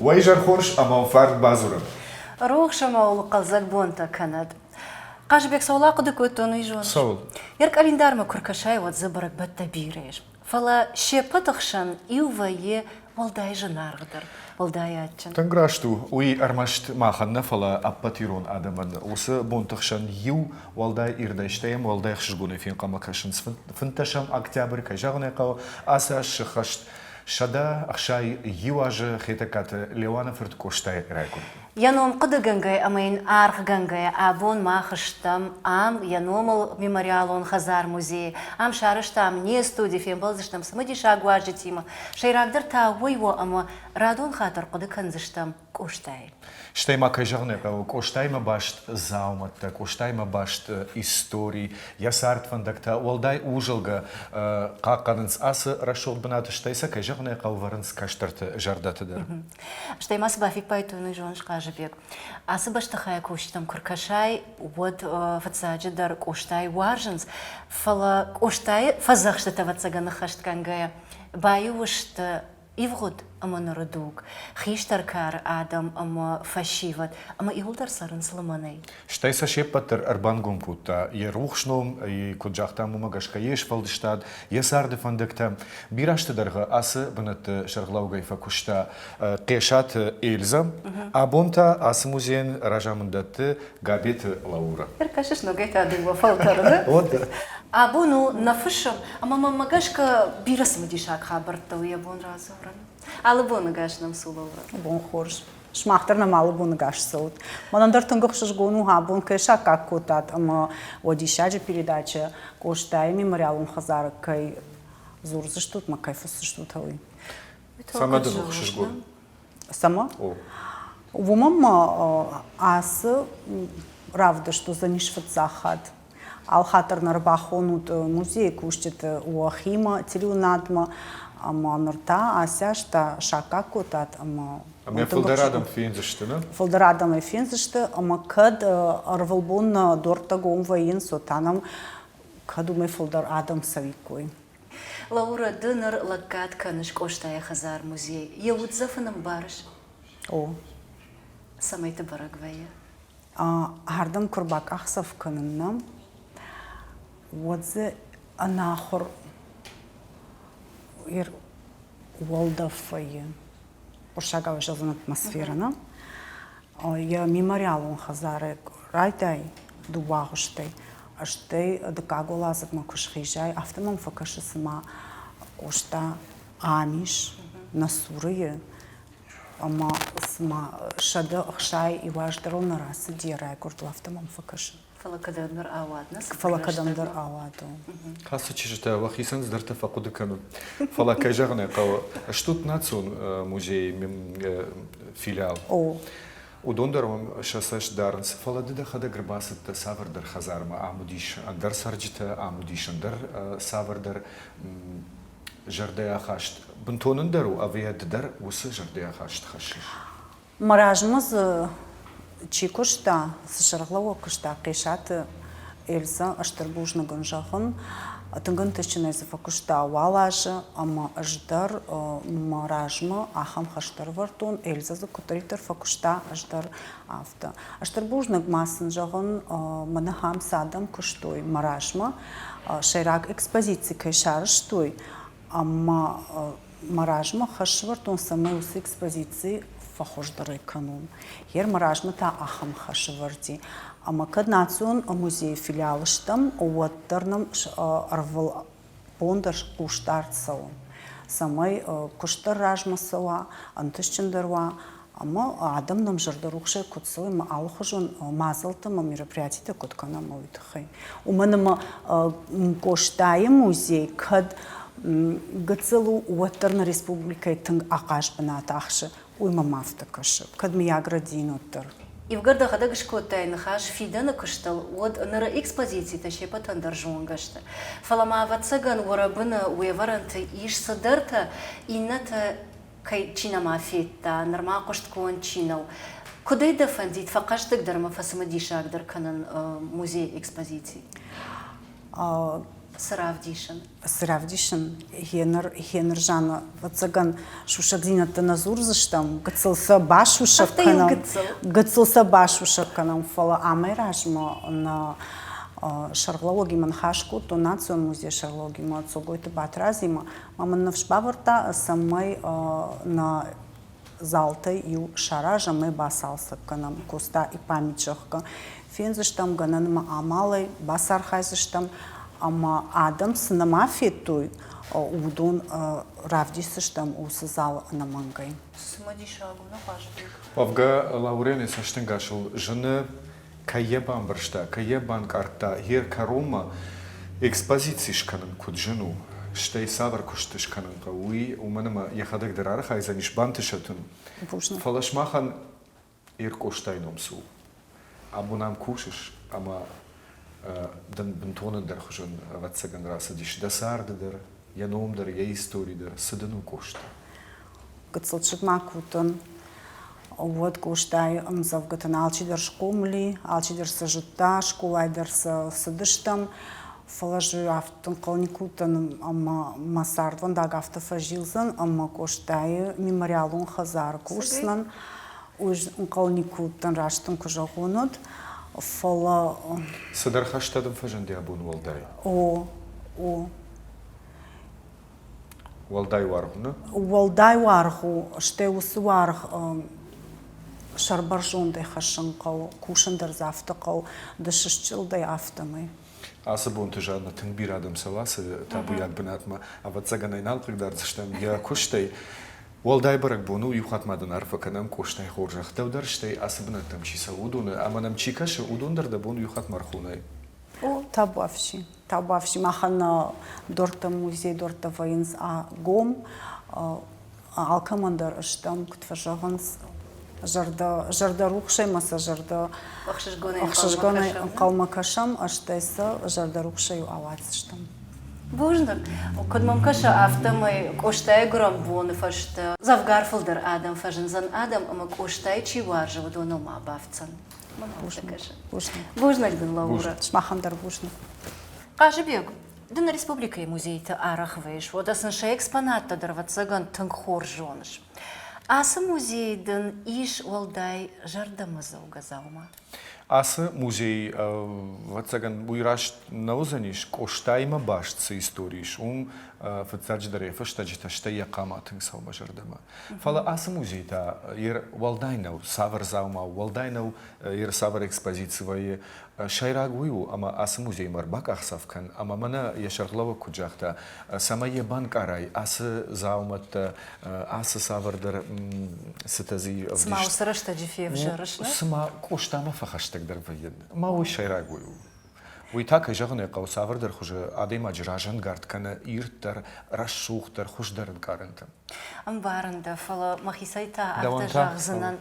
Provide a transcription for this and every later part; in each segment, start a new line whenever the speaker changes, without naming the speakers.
Уӕ изӕр хорз ӕмӕ уын фарн бадзурӕм.
Рухс ӕмӕ уыл хъӕлдзӕг бонтӕ кӕнӕд. Хъазыбег, цӕуыл ахъуыды кодтон, уый зоныс?
Цӕуыл?
Йӕ къӕлиндармӕ куы ркӕсай, уӕд дзы бӕрӕгбӕттӕ бирӕ ис. Фӕлӕ се ппӕты хсӕн иу вӕййы уӕлдай зынаргъдӕр, уӕлдай адджын.
Тынг раст у. Уый ӕрмӕст махӕн нӕ, фӕлӕ ӕппӕт ирон адӕмӕн уыцы бонты хсӕн иу уӕлдай ирдӕй, стӕй йӕм уӕлдай ӕхсызгонӕй фенхъӕлмӕ кӕсынц. Фынддӕсӕм октябрь, кӕй зӕгъын ӕй хъӕуы, ацы аз сыххӕст 161 азы Хетӕгкаты Леуаны фырт Къостайы райгуырд.
Йӕ ном хъуыдыгӕнгӕ ӕмӕ йын аргъгӕнгӕйӕ абон мах стӕм ам, йӕ номыл мемориалон хӕдзар-музейы. Ам сарӕзтам не студи, фембӕлдзыстӕм цымыдисаг уазджытимӕ. Сӕйрагдӕр та уый у, ӕмӕ радон хатт ӕрхъуыды кӕндзыстӕм Къостайы.
Стӕй ма, кӕй зӕгъын ӕй хъӕуы, Къостаимӕ баст дзаумӕттӕ, Къостаимӕ баст истори, йӕ цардфӕндӕгтӕ уӕлдай узӕлгӕ хъахъхъӕнынц ацы рӕсугъд бынаты, стӕй сӕ, кӕй зӕгъын ӕй хъӕуы, вӕрынц кӕстӕрты зӕрдӕты дӕр.
Стӕй ма цы бафиппайдтон, уый зоныс, Хъазыбег? Ацы бӕстыхайы кусджытӕм куы ркӕсай, уӕд фыццаджыдӕр Къостайы уарзынц, фӕлӕ Къостайы фӕдзӕхстытӕ, ӕвӕццӕгӕн, ӕххӕстгӕнгӕйӕ баиу сты ивгъуыд ӕмӕ ныры дуг, хистӕр кары адӕм ӕмӕ фӕсивӕд, ӕмӕ иуылдӕр цӕрынц лымӕнӕй.
Стӕй сӕ се ппӕт дӕр ӕрбангом кодта йӕ рухс ном, куыд загътам, уымӕ гӕсгӕ йе сфӕлдыстад, йӕ царды фӕндӕгтӕ. Бирӕ азты дӕргъы ацы бынӕтты сӕргълӕугӕй фӕкуыста Хъесаты Эльзӕ. Абон та ацы музейӕн разамынд дӕтты Габеты Лаура.
Ӕркӕсыс ногӕй та дыууӕ фӕлтӕры. Абон у нӕ фысым, ӕмӕ мӕнмӕ гӕсгӕ бирӕ цымыдисаг хабӕрттӕ у йӕ бон радзурын. Алы боны гас нӕм цу, Лаура.
Бон хорз. Сымах дӕр нӕм алы боны гас цӕут. Мӕнӕн дӕр тынг ӕхсызгон у, абон кӕй саккаг кодтат ӕмӕ уӕ диссаджы передачӕ Къостайы мемориалон хӕдзары кӕй дзурдзыстут ӕмӕ кӕй фысдзыстут, уый.
Цӕмӕ дын ӕхсызгон?
Цӕмӕ? Уымӕн ма ацы равдыст уыдзӕнис фыццаг хатт. Алхатт дӕр нӕ ӕрбахонут музейы кусджыты уӕхимӕ, телеуынадмӕ ӕмӕ ныр та ацы аз та саккаг кодтат ӕмӕ
Ӕмӕ фылдӕр адӕм фендзысты, нӕ?
Фылдӕр адӕмӕй фендзысты ӕмӕ кӕд ӕрвылбон нӕ дуӕрттӕ гом вӕййынц, уӕд та нӕм кӕд уымӕй фылдӕр адӕм цӕуиккой.
Лаура, ды ныр лӕггад кӕныс Къостайы хӕдзар-музей. Йӕ уддзӕф ын ӕмбарыс?
О.
Цӕмӕйты бӕрӕг вӕййы?
Ардӕм куы рбакъахдзӕф кӕнын нӕ, уӕд дзы ӕнахуыр уӕлдӕф вӕййы. Хъуыссӕгау зӕгъдзӕн атмосферӕ, нӕ? Йӕ мемориалон хӕдзары райдай дыууӕгъуызтӕй, стӕй дыккаг уӕладзыгмӕ куы схизай, афтӕ мӕм фӕкӕсы, цыма Къоста ам ис, нӕ цуры и, ӕмӕ цыма 161 аз дӕр ыл нӕ рацыди йӕ райгуырдыл, афтӕ мӕм фӕкӕсы.
Фӕлӕ кӕдӕмдӕр ауад, нӕ
Фӕлӕ кӕдӕмдӕр ауад.
Ацы чызджытӕ уӕхицӕн цыдӕртӕ фӕхъуыды кӕнут. Фӕлӕ, кӕй зӕгъын ӕй хъӕуы, стут национ музейы филиал.
О.
Уыдон дӕр уӕм сӕ цӕст дарынц, фӕлӕ ды дӕхӕдӕг ӕрбацыдтӕ цавӕрдӕр хӕдзармӕ, ам уыдис ӕндӕр цӕрджытӕ, ам уыдис ӕндӕр цавӕрдӕр зӕрдӕйы ахаст. Бынтон ӕндӕр у, ӕви ды дӕр уыцы зӕрдӕйы ахаст хӕссыс?
Мӕ размӕ дзы чи куыста, цы сӕргълӕууӕг куыста, Хъесаты Эльзӕ, стыр бузныг ын зӕгъын. Тынг ӕнтыстджынӕй дзы фӕкуыста уал азы, ӕмӕ ӕз дӕр мӕ размӕ ахӕм хӕстӕ ӕрывӕрдтон. Эльзӕ дзы куыддӕриддӕр фӕкуыста, ӕз дӕр афтӕ. Стыр бузныг ма сын зӕгъын, мӕнӕ ахӕм цы адӕм куыстой мӕ размӕ, сӕйраг экспозици кӕй сарӕзтой, ӕмӕ мӕ размӕ хӕс сӕвӕрдтон, цӕмӕй уыцы экспозици фӕхуыздӕрӕй кӕнон. Гъер мӕ размӕ та ахӕм хӕс ӕвӕрди. Ӕмӕ кӕд национ музейы филиалы стӕм, уӕддӕр нӕм ӕрвылбон дӕр хъусдард цӕуы, цӕмӕй куыст дӕр размӕ цӕуа, ӕнтыстджындӕр уа, ӕмӕ адӕм нӕм зӕрдӕрухсӕй куыд цӕуой ӕмӕ алыхуызон мадзӕлттӕ ӕмӕ мероприятитӕ куыд кӕнӕм, уый тыххӕй. Уымӕн ӕмӕ Къостайы музей кӕд гыццыл у, уӕддӕр нӕ республикӕйы тынг ахъаз бынат ахсы, уый мӕм афтӕ кӕсы, кӕд мыййаг рӕдийын, уӕддӕр.
Иугӕр дӕхӕдӕг скодтай ныхас фидӕны куыстыл, уӕд ныры экспозицитӕ се ппӕтӕн дӕр зонгӕ сты. Фӕлӕ ма, ӕвӕццӕгӕн, уӕрӕбыны уе вӕрӕнты ис цыдӕртӕ, иннӕтӕ кӕй чи нӕма федта, нырма хъуыстгонд чи нӕу. Куыдӕй дӕ фӕндид фӕхъӕздыгдӕр ӕмӕ фӕцымыдисагдӕр кӕнын музейы экспозици? Цы равдисын?
Цы равдисын? Гъеныр, гъеныр Жанна, ӕвӕццӕгӕн, сусӕгдзинӕдтӕ нӕ дзурдзыстӕм, гыццыл сӕ басусӕг кӕнӕм. Гыццыл сӕ басусӕг кӕнӕм, фӕлӕ амӕй размӕ нӕ сӕргълӕууӕгимӕ ныхас кодтон, национ музейы сӕргълӕууӕгимӕ Цогойты Батрадзимӕ, ӕмӕ мын ныфс бавӕрдта, цӕмӕй нӕ залтӕй иу саразӕм ӕмӕ бацалцӕг кӕнӕм Коста и память, зӕгъгӕ. Фендзыстӕм гӕнӕнмӕ амалӕй, бацархайдзыстӕм ӕмӕ адӕм цы нӕма федтой, уыдон равдисдзыстӕм уыцы залы ӕнӕмӕнгӕй.
Цымыдисаг у, нӕ Хъазыбег?
Уӕвгӕ, Лаурӕны цӕстӕнгасыл зыны, кӕй йӕ бамбӕрста, кӕй йӕ банкъардта, йе ркӕронмӕ экспозици скӕнын куыд зын у, стӕй цавӕр куыст скӕнын хъӕуы, уый, уымӕн ӕмӕ йӕхӕдӕг дӕр архайдзӕнис бантысӕт ын. Фӕлӕ сымахӕн Ир Къостайы ном цы у? Абон ам кусыс ӕмӕ дын бынтон ӕндӕрхуызон, ӕвӕццӕгӕн, рацыдис дӕ царды дӕр, йӕ ном дӕр, йӕ истори дӕр. Цы дын у Къоста?
Гыццыл чызг ма куы уыдтӕн, уӕд Къостайы ӕмдзӕвгӕтӕн алчидӕр схъомыл и, алчидӕр сӕ зыдта, скъолайы дӕр сӕ цыдыстӕм. Фӕлӕ ӕз афтӕ ӕнхъӕл никуы уыдтӕн, ӕмӕ мӕ цардвӕндаг афтӕ фӕзилдзӕн, ӕмӕ Къостайы мемориалон хӕдзары кусдзынӕн. Уый ӕнхъӕл никуы уыдтӕн, раст дын куы зӕгъон, уӕд. Фӕлӕ...
Цыдӕр хӕстӕ дын фӕзынди абон уӕлдай?
О, о.
Уӕлдай уаргъ у, нӕ?
Уӕлдай уаргъ у, стӕй уыцы уаргъ сӕрбӕрзондӕй хӕссын хъӕуы, кусын дӕр дзы афтӕ хъӕуы, дысысчъылдӕй афтӕмӕй.
Ацы бонты Жанна тынг бирӕ адӕм цӕуы ацы табуйаг бынатмӕ. Ӕвӕццӕгӕн ӕй нал хъыгдардзыстӕм йӕ куыстӕй. Уӕлдай бӕрӕгбон у, иу хатт ма дын арфӕ кӕнӕм Къостайы хорзӕх дӕу дӕр, стӕй ацы бынӕттӕм чи цӕуы, уыдоны ӕмӕ нӕм чи кӕсы, уыдон дӕр дӕ бон иу хатт ма рхонай.
О, табуафси. Табуафси махӕн дортӕ музей дортӕ вӕййынц гом. Алкӕмӕн дӕр стӕм, куыд фӕзӕгъынц, зӕрдӕ, зӕрдӕрухсӕй ма сӕ зӕрдӕ ӕхсызгонӕй ӕнхъӕлмӕ кӕсӕм, стӕй сӕ зӕрдӕрухсӕй ауадздзыстӕм.
Бузныг. Куыд мӕм кӕсы, афтӕмӕй Къостайы гуырӕн боны фӕстӕ дзӕвгар фылдӕр адӕм фӕзындзӕн адӕм ӕмӕ Къостайы чи уарзы, уыдоныл ма бафтдзӕн.
Бузныг.
Бузныг дын, Лаура.
Сымахӕн дӕр бузныг.
Хъазыбег, ды нӕ республикӕйы музейты арӕх вӕййыс, уӕдӕ сын сӕ экспонаттӕ дӕр, ӕвӕццӕгӕн, тынг хорз зоныс. Ацы музейы дын ис уӕлдай зӕрдӕмӕдзӕугӕ дзаума?
Ацы музей, ӕвӕццӕгӕн, уый раст нӕ уыдзӕнис, Къостаимӕ баст цы истори ис, уым фыццаджыдӕр йӕ фӕстӕджытӕ, стӕй йӕ хъама тынг цӕуы мӕ зӕрдӕмӕ. Фӕлӕ ацы музей та уӕлдай нӕу, цавӕр дзаума у, уӕлдай нӕу, цавӕр экспозици вӕййы. Сӕйраг уый у, ӕмӕ ацы музеймӕ ӕрбакъахдзӕф кӕн, ӕмӕ мӕнӕ йӕ сӕргълӕууӕг куыд загъта, цӕмӕй йӕ банкъарай ацы дзаумӕттӕ, ацы цавӕрдӕр цытӕ дзы ӕвдист.
Цыма уыцы рӕстӕджы февзӕрыс, нӕ?
Цыма Къостамӕ фӕхӕстӕгдӕр вӕййын. Ӕмӕ уый сӕйраг уый у. Уый та, кӕй зӕгъын ӕй хъӕуы, цавӕрдӕр хуызы адӕймаджы разӕнгард кӕны ирддӕр, рӕсугъддӕр, хуыздӕр ӕнкъарӕнтӕм.
Ӕмбарын дӕ, фӕлӕ мӕхицӕй та афтӕ зӕгъдзынӕн.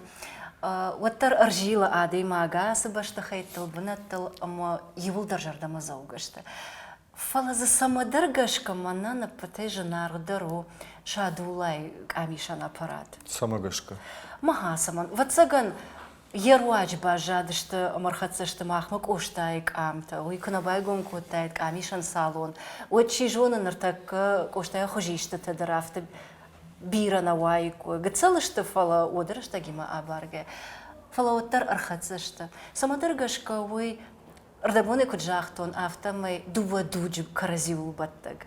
Уӕддӕр ӕрзилы адӕймаг ацы бӕстыхӕйттыл, бынӕттыл ӕмӕ иуылдӕр зӕрдӕмӕдзӕугӕ сты. Фӕлӕ дзы цӕмӕдӕр гӕсгӕ мӕнӕн ӕппӕтӕй зынаргъдӕр у Садулайы къамисӕн аппарат.
Цӕмӕ гӕсгӕ?
Мӕ цӕмӕн? Ӕвӕццӕгӕн, йе руаджы баззадысты ӕмӕ ӕрхӕццӕ сты махмӕ Къостайы къамтӕ. Уый куы нӕ байгом кодтаид къамисӕн салон, уӕд, чи зоны, ныртӕккӕ Къостайы хуызистытӕ дӕр афтӕ бирӕ нӕ уаиккой. Гыццыл сты, фӕлӕ уӕды рӕстӕгимӕ абаргӕ. Фӕлӕ уӕддӕр ӕрхӕццӕ сты. Цӕмӕдӕр гӕсгӕ уый Рдӕбоны куыд загътон, афтӕмӕй дыууӕ дуджы кӕрӕдзиуыл бӕттӕг.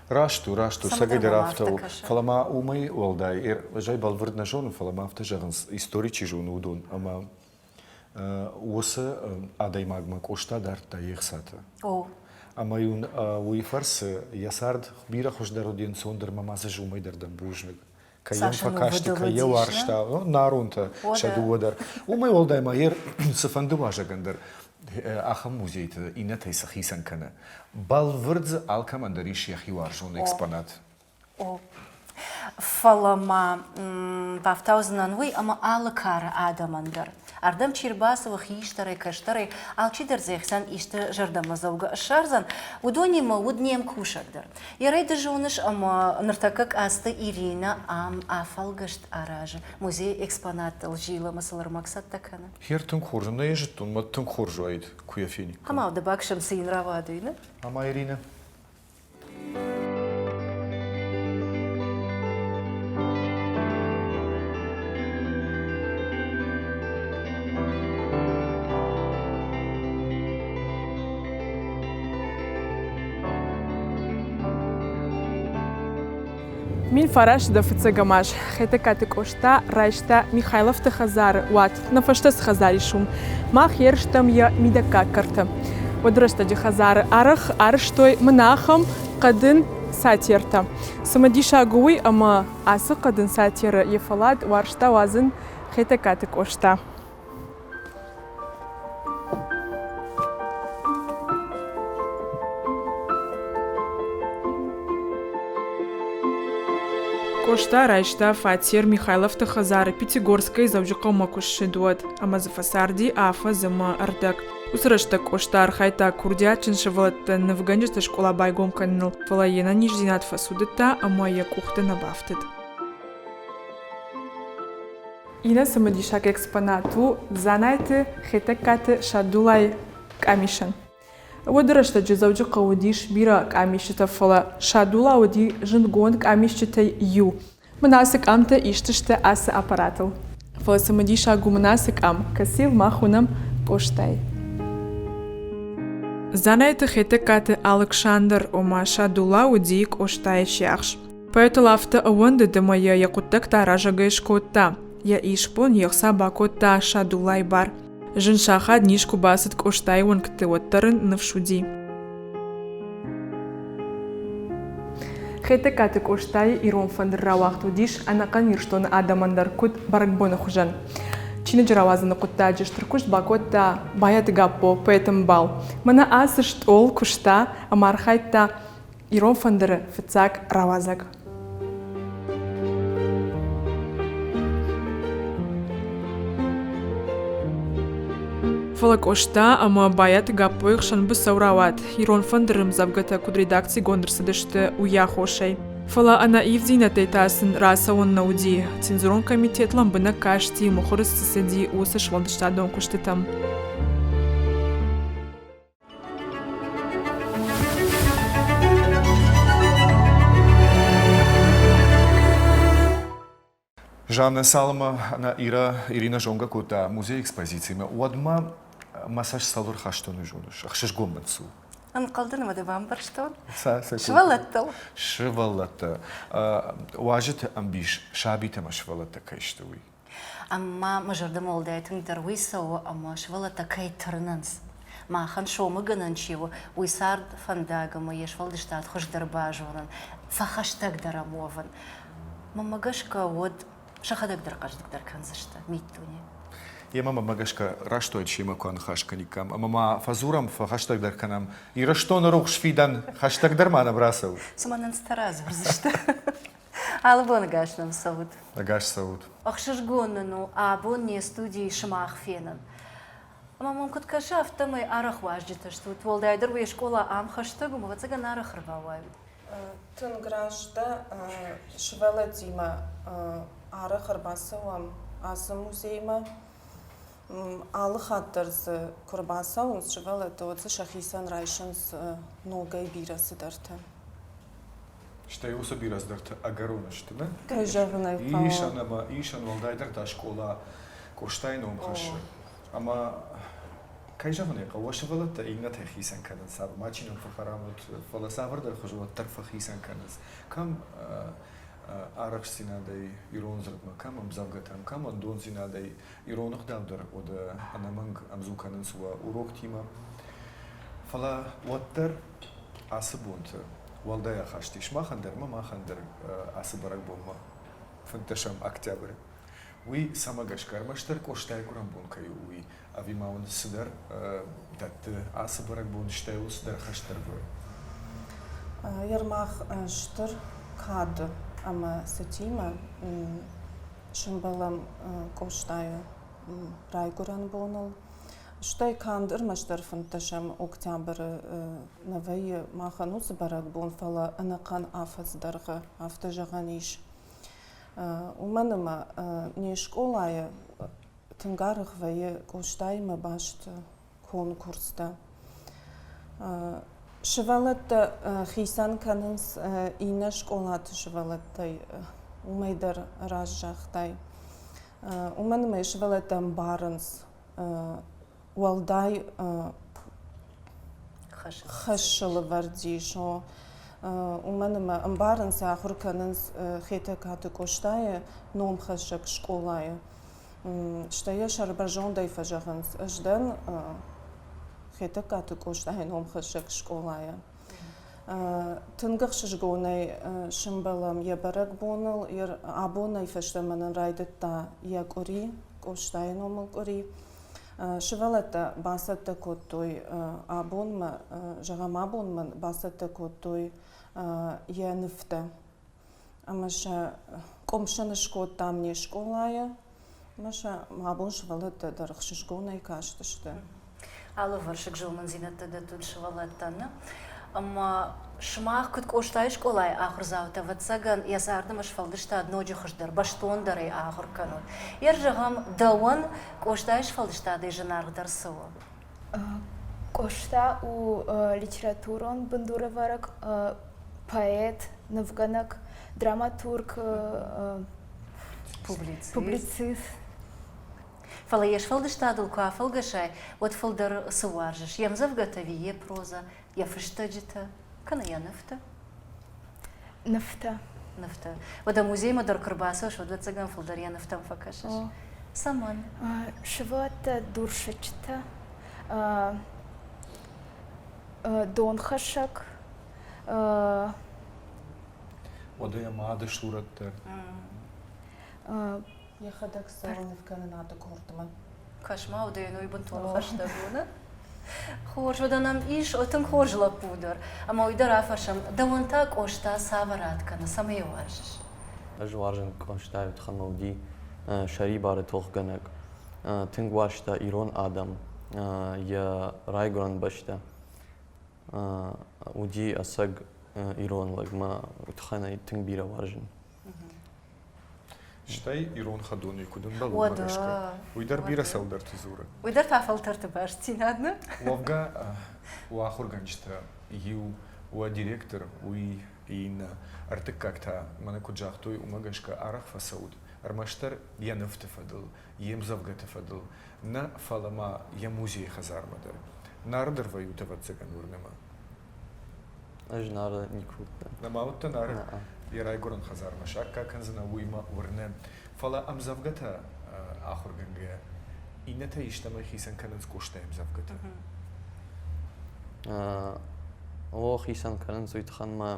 Раст у, раст у, цӕгӕйдӕр афтӕ у. Фӕлӕ ма уымӕй уӕлдай, ӕз ӕй бӕлвырд нӕ зонын, фӕлӕ ма афтӕ зӕгъынц, истори чи зоны, уыдон, ӕмӕ уыцы адӕймагмӕ Къоста дардта йе хцатӕ.
О.
Ӕмӕ-иу уый фӕрцы йӕ цард бирӕ хуыздӕр уыди, ӕнцондӕр ӕмӕ ма дзы уымӕй дӕр дӕн бузныг. Кӕй йӕм фӕкасти, кӕй йӕ уарзта, наронтӕ сӕ дыууӕ дӕр. Уымӕй уӕлдай ма йе цыфӕнды уазӕгӕн дӕр ахӕм музейты иннӕтӕй цы хицӕн кӕны. Бӕлвырд дзы алкӕмӕн дӕр ис йӕхи уарзон экспонат.
О. Фӕлӕ ма бафтаудзынӕн уый, ӕмӕ алы кары адӕмӕн дӕр Ардӕм чи рбацӕуы хистӕрӕй, кӕстӕрӕй, алчидӕр дзы йӕхицӕн исты зӕрдӕмӕдзӕугӕ ссардзӕн, уыдонимӕ уыд не мкусӕг дӕр. Йӕ ды зоныс, ӕмӕ ныртӕккӕ Къацты Иринӕ ам афӕлгӕст аразы, музейы экспонаттыл зилы ӕмӕ сыл ӕрмӕг цӕттӕ кӕны.
Хер тынг хорз, нӕ йӕ зыдтон, мӕ тынг хорз уаид, куы йӕ фениккам.
Ӕмӕ дӕ баксӕм, цы йын рауад, уый, нӕ?
Ӕмӕ Иринӕ?
1009 фыццӕгӕм аз Хетӕгкаты Къоста райста Михайловты хӕдзары уат, нӕ фӕстӕ цы хӕдзар ис, уым. Мах ерыстӕм йӕ мидӕггаг кӕрты. Уӕды рӕстӕджы хӕдзары арӕх арӕзтой мын ахӕм хъӕдын сатертӕ. Цымыдисаг у уый, ӕмӕ ацы хъӕдын сатеры йӕ фӕллад уарзта уадзын Хетӕгкаты Къоста. Къоста райста фатер Михайловты хӕдзары Пятигорскӕй Дзӕуджыхъӕумӕ куы ссыд, уӕд, ӕмӕ дзы фӕцарди афӕдз ӕмӕ ӕрдӕг. Уыцы рӕстӕг Къоста архайдта курдиатджын сывӕллӕттӕн нывгӕнджыты скъола байгом кӕныныл, фӕлӕ йе нӕниздзинад фӕцудыдта ӕмӕ йӕ къухты нӕ бафтыд. Иннӕ цымыдисаг экспонат у Дзанайты Хетӕгкаты Садулайы къамисӕн. Уӕды рӕстӕджы Дзӕуджыхъӕуы уыдис бирӕ къамисджытӕ, фӕлӕ Садула уыди зындгонд къамисджытӕй иу. Мын ацы къамтӕ ист сты ацы аппаратыл. Фӕлӕ цымыдисаг у мын ацы къам, кӕцыйыл мах уынӕм Къостайы. Дзанайты Хетӕгкаты Алыксандр, ома Садула уыди Къостайы сиахс. Поэтыл афтӕ ӕууӕндыд ӕмӕ йӕ йӕ хъуыддӕгтӕ аразӕгӕй скодта. Йӕ исбон йе хца бакодта Садуллайы бар. Зын сахат низ куы бацыд Къостайы уӕнгты, уӕддӕр ын ныфс уыди. Хетӕгкаты Къостайы ирон фӕндыр рауагъд уыдис ӕнӕхъӕн Ирыстоны адӕмӕн дӕр куыд бӕрӕгбоны хуызӕн. Чиныджы рауадзыны хъуыддаджы стыр куыст бакодта Байаты Гаппо, поэты мбал. Мӕнӕ ацы стъол куыста ӕмӕ архайдта Ирон фӕндыры фыццаг рауадзӕг. Фӕлӕ Къоста ӕмӕ Байаты Гаппойы хсӕн быцӕу рауад, ирон фӕндыры ӕмдзӕвгӕтӕ куыд редакцигонд ӕрцыдысты, уый аххосӕй. Фӕлӕ ӕнӕ ивддзинӕдтӕй та сын рацӕуӕн нӕ уыди. Цензурон комитет лӕмбынӕг касти, мыхуыры цы цыди, уыцы сфӕлдыстадон куыстытӕм.
Жаннӕ цалынмӕ нӕ Ира Ирина зонгӕ кодта музейы экспозициимӕ, уӕдмӕ мӕ цӕст цӕуыл ӕрхастон, уый зоныс? Ӕхсызгон мын цы у?
Ӕнхъӕлдӕн ӕмӕ дӕ бамбӕрстон. Сывӕллӕттыл.
Сывӕллӕттӕ. Уазджыты ӕмбис сабитӕ ӕмӕ сывӕллӕттӕ кӕй сты, уый.
Ӕмӕ мӕ зӕрдӕмӕ уӕлдай тынгдӕр уый цӕуы, ӕмӕ сывӕллӕттӕ кӕй тырнынц. Махӕн сомыгӕнӕн чи у, уый цард фӕндаг ӕмӕ йе сфӕлдыстад хуыздӕр базонын, фӕхӕстӕгдӕр ӕм уӕвын. Мӕнмӕ гӕсгӕ, уӕд сӕхӕдӕг дӕр хъӕздыгдӕр кӕндзысты миддуне.
Йемӕ мӕнмӕ гӕсгӕ раст уаид семӕ куы аныхас кӕниккам ӕмӕ ма фӕдзурӕм, фӕхӕстӕгдӕр кӕнӕм Ирыстоны рухс фидӕн, хӕстӕгдӕр ма нӕм рацӕут.
Цыма нын цытӕ радзурдзысты. Алы бон ӕгас нӕм цӕут.
Ӕгас цӕут.
Ӕхсызгон нын у абон не студийы сымах фенын. Ӕмӕ мӕм куыд кӕсы, афтӕмӕй арӕх уазджытӕ стут. Уӕлдайдӕр уе скъола ам хӕстӕг у, ӕвӕццӕгӕн арӕх ӕрбауайут.
Тынг раст дӕ. Сывӕллӕттимӕ арӕх ӕрбацӕуӕм ацы музеймӕ. Алы хатт дӕр дзы куы ӕрбацӕуынц сывӕллӕттӕ, уӕд дзы сӕхицӕн райсынц ногӕй бирӕ цыдӕртӕ.
Стӕй уыцы бирӕ цыдӕртӕ ӕгӕрон сты, нӕ?
Кӕй зӕгъын ӕй хъӕуы.
Исӕн ӕмӕ исӕн, уӕлдайдӕр та скъола Къостайы ном хӕссы. Ӕмӕ кӕй зӕгъын ӕй хъӕуы, сывӕллӕттӕ иннӕтӕй хицӕн кӕнынц, мачи нӕм фӕхӕрам ут, фӕлӕ цавӕрдӕр хуызы уӕддӕр фӕхицӕн кӕнынц. Кӕм арӕхстдзинадӕй ирон дзырдмӕ, кӕм ӕмдзӕвгӕтӕм, кӕм ӕндондзинадӕй ирон ӕгъдау дӕр уӕдӕ ӕнӕмӕнг ӕмдзу кӕнынц уӕ уроктимӕ. Фӕлӕ уӕддӕр ацы бонты уӕлдай ахаст ис махӕн дӕр ӕмӕ махӕн дӕр ацы бӕрӕгбонмӕ 15 октябры. Уый цӕмӕ гӕсгӕ ӕрмӕстдӕр Къостайы гуырӕн бон кӕй у, уый, ӕви ма уын цыдӕр дӕтты ацы бӕрӕгбон, стӕй уыл цыдӕр хӕстӕр гуыры?
Ермах стыр кад ӕмӕ цытимӕ сӕмбӕлӕм Къостайы райгуырӕн боныл. Стӕй канд ӕрмӕстдӕр 15 октябры нӕ вӕййы махӕн уыцы бӕрӕгбон, фӕлӕ ӕнӕхъӕн афӕдз дӕргъы, афтӕ зӕгъӕн ис. Уымӕн ӕмӕ не скъолайы тынг арӕх вӕййы Къостаимӕ баст конкурстӕ. Сывӕллӕттӕ хицӕн кӕнынц иннӕ скъолаты сывӕллӕттӕй, уымӕй дӕр раст загътай. Уымӕн ӕмӕ сывӕллӕттӕ ӕмбарынц уӕлдай хӕс сыл ӕвӕрд ис. Уымӕн ӕмӕ ӕмбарынц, ахуыр кӕнынц Хетӕгкаты Къостайы номхӕссӕг скъолайы. Стӕй йӕ сӕрбӕрзондӕй фӕзӕгъынц, ӕз дӕн Хетӕгкаты Къостайы номхӕссӕг скъолайӕ. Тынг ӕхсызгонӕй сӕмбӕлӕм йӕ бӕрӕгбоныл. Абонӕй фӕстӕмӕ нын райдыдта йӕ къуыри, Къостайы номыл къуыри. Сывӕллӕттӕ бацӕттӕ кодтой абонмӕ, зӕгъӕм, абонмӕ бацӕттӕ кодтой йӕ нывтӕ. Ӕмӕ сӕ къуымсӕн скодтам не скъолайы. Ӕмӕ сӕ абон сывӕллӕттӕ дӕр ӕхсызгонӕй кастысты.
Алывӕрсыг зонындзинӕдтӕ дӕттут сывӕллӕттӕн. Ӕмӕ сымах куыд Къостайы скъолайы ахуырдзаутӕ, ӕвӕццӕгӕн, йӕ цард ӕмӕ сфӕлдыстад ноджы хуыздӕр, бӕстондӕрӕй ахуыр кӕнут. Йе зӕгъӕм, дӕуӕн Къостайы сфӕлдыстадӕй зынаргъдӕр цы у?
Къоста у литературон бындурӕвӕрӕг, поэт, нывгӕнӕг, драматург, публицист.
Фӕлӕ йе сфӕлдыстадыл куы афӕлгӕсай, уӕд фылдӕр цы уарзыс? Йе мдзӕвгӕтӕ ӕви йе прозӕ, йӕ фыстӕджытӕ, кӕнӕ йӕ нывтӕ?
Нывтӕ.
Нывтӕ. Уӕдӕ музеймӕ дӕр куы рбацӕуыс, уӕд ӕвӕццӕгӕн фылдӕр йӕ нывтӕм фӕкӕсыс. Цӕмӕн?
Сывӕллӕттӕ дурсӕтджытӕ, донхӕссӕг.
Уӕдӕ йӕ мады сурӕт дӕр.
Йӕхӕдӕг цӕуы нывкӕнынады къордмӕ.
Кӕс-ма, уыдон уый бынтон хӕстӕг у, нӕ? Хорз, уӕдӕ нӕм ис тынг хорз лӕппу дӕр. Ӕмӕ уый дӕр афӕрсӕм, дӕуӕн та Къоста цавӕр ад кӕны, цӕмӕй йӕ уарзыс?
Ӕз уарзын Къостайы тыххӕй уыди сӕрибары тохгӕнӕг. Тынг уарзта ирон адӕм, йӕ райгуырӕн бӕстӕ. Уыди ӕцӕг ирон лӕг, мӕ тыххӕй тынг бирӕ уарзын.
Стӕй ирон хӕдонӕй куыд ӕмбӕлы, уымӕ гӕсгӕ. Уый дӕр бирӕ цӕуылдӕрты дзуры.
Уый дӕр та фӕлтӕрты бастдзинад, нӕ?
Уӕвгӕ, уӕ ахуыргӕнджытӕ иу, уӕ директор, уый иннӕ. Ӕртыккаг та, мӕнӕ куыд загътой, уымӕ гӕсгӕ арӕх фӕцӕут ӕрмӕстдӕр йӕ нывты фӕдыл, йе мдзӕвгӕты фӕдыл нӕ, фӕлӕ ма йӕ музейы хӕдзармӕ дӕр. Нары дӕр вӕййут, ӕвӕццӕгӕн, уырны мӕ.
Ӕз Нары никуы уыдтӕн.
Нӕма уыдтӕ Нары? Йӕ райгуырӕн хӕдзармӕ саккаг кӕндзынӕ, уый мӕ уырны. Фӕлӕ ӕмдзӕвгӕтӕ ахуыргӕнгӕйӕ иннӕтӕ истӕмӕй хицӕн кӕнынц Къостайы ӕмдзӕвгӕтӕ?
О, хицӕн кӕнынц, уый тыххӕн мӕ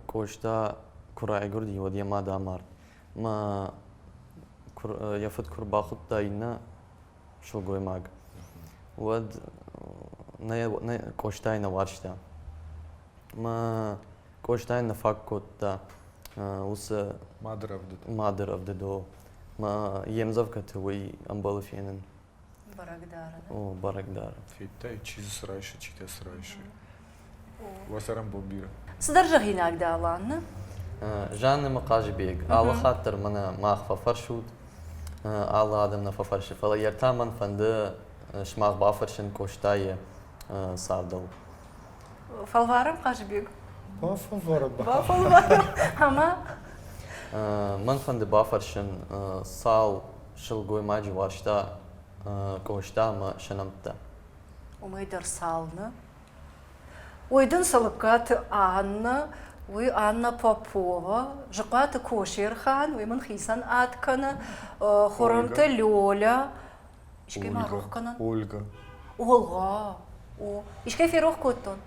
Къоста куы райгуырди, уӕд йӕ мад амард. Мӕ йӕ фыд куы рбахуыдта иннӕ сылгоймаг, уӕд нӕ Къостайы нӕ уарзта. Мӕ Къостайы нӕ фаг кодта уыцы
мады рӕвдыд.
Мады рӕвдыд, о. Мӕ йе мдзӕвгӕты уый ӕмбӕлы фенын.
Бӕрӕг дары.
О, бӕрӕг дары.
Федтай, чи дзы цы райсы, чи та цы райсы. Уӕ цӕрӕнбон бирӕ.
Цыдӕр зӕгъинаг дӕ, Алан,
Жанна ӕмӕ Хъазыбег, алы хатт дӕр мӕнӕ мах фӕфӕрсут, алы адӕм нӕ фӕфӕрсы, фӕлӕ йӕ та мӕн фӕнды сымах бафӕрсын Къостайы цардыл.
Фӕлварӕм, Хъазыбег?
Бафӕлварӕм.
Бафӕлварӕм. Ӕмӕ?
Мӕн фӕнды бафӕрсын, цал сылгоймаджы уарзта Къоста ӕмӕ сӕ нӕмттӕ?
Уымӕй дӕр цал, нӕ? Уый дын Цӕлыккаты Аннӕ, уый Анна Попова, Зыхъуаты Косерхан, уый мын хицӕн ад кӕны, Хуырымты Лёля. Искӕй ма рох кӕнын?
Ольга.
Олга. О, искӕй ферох кодтон?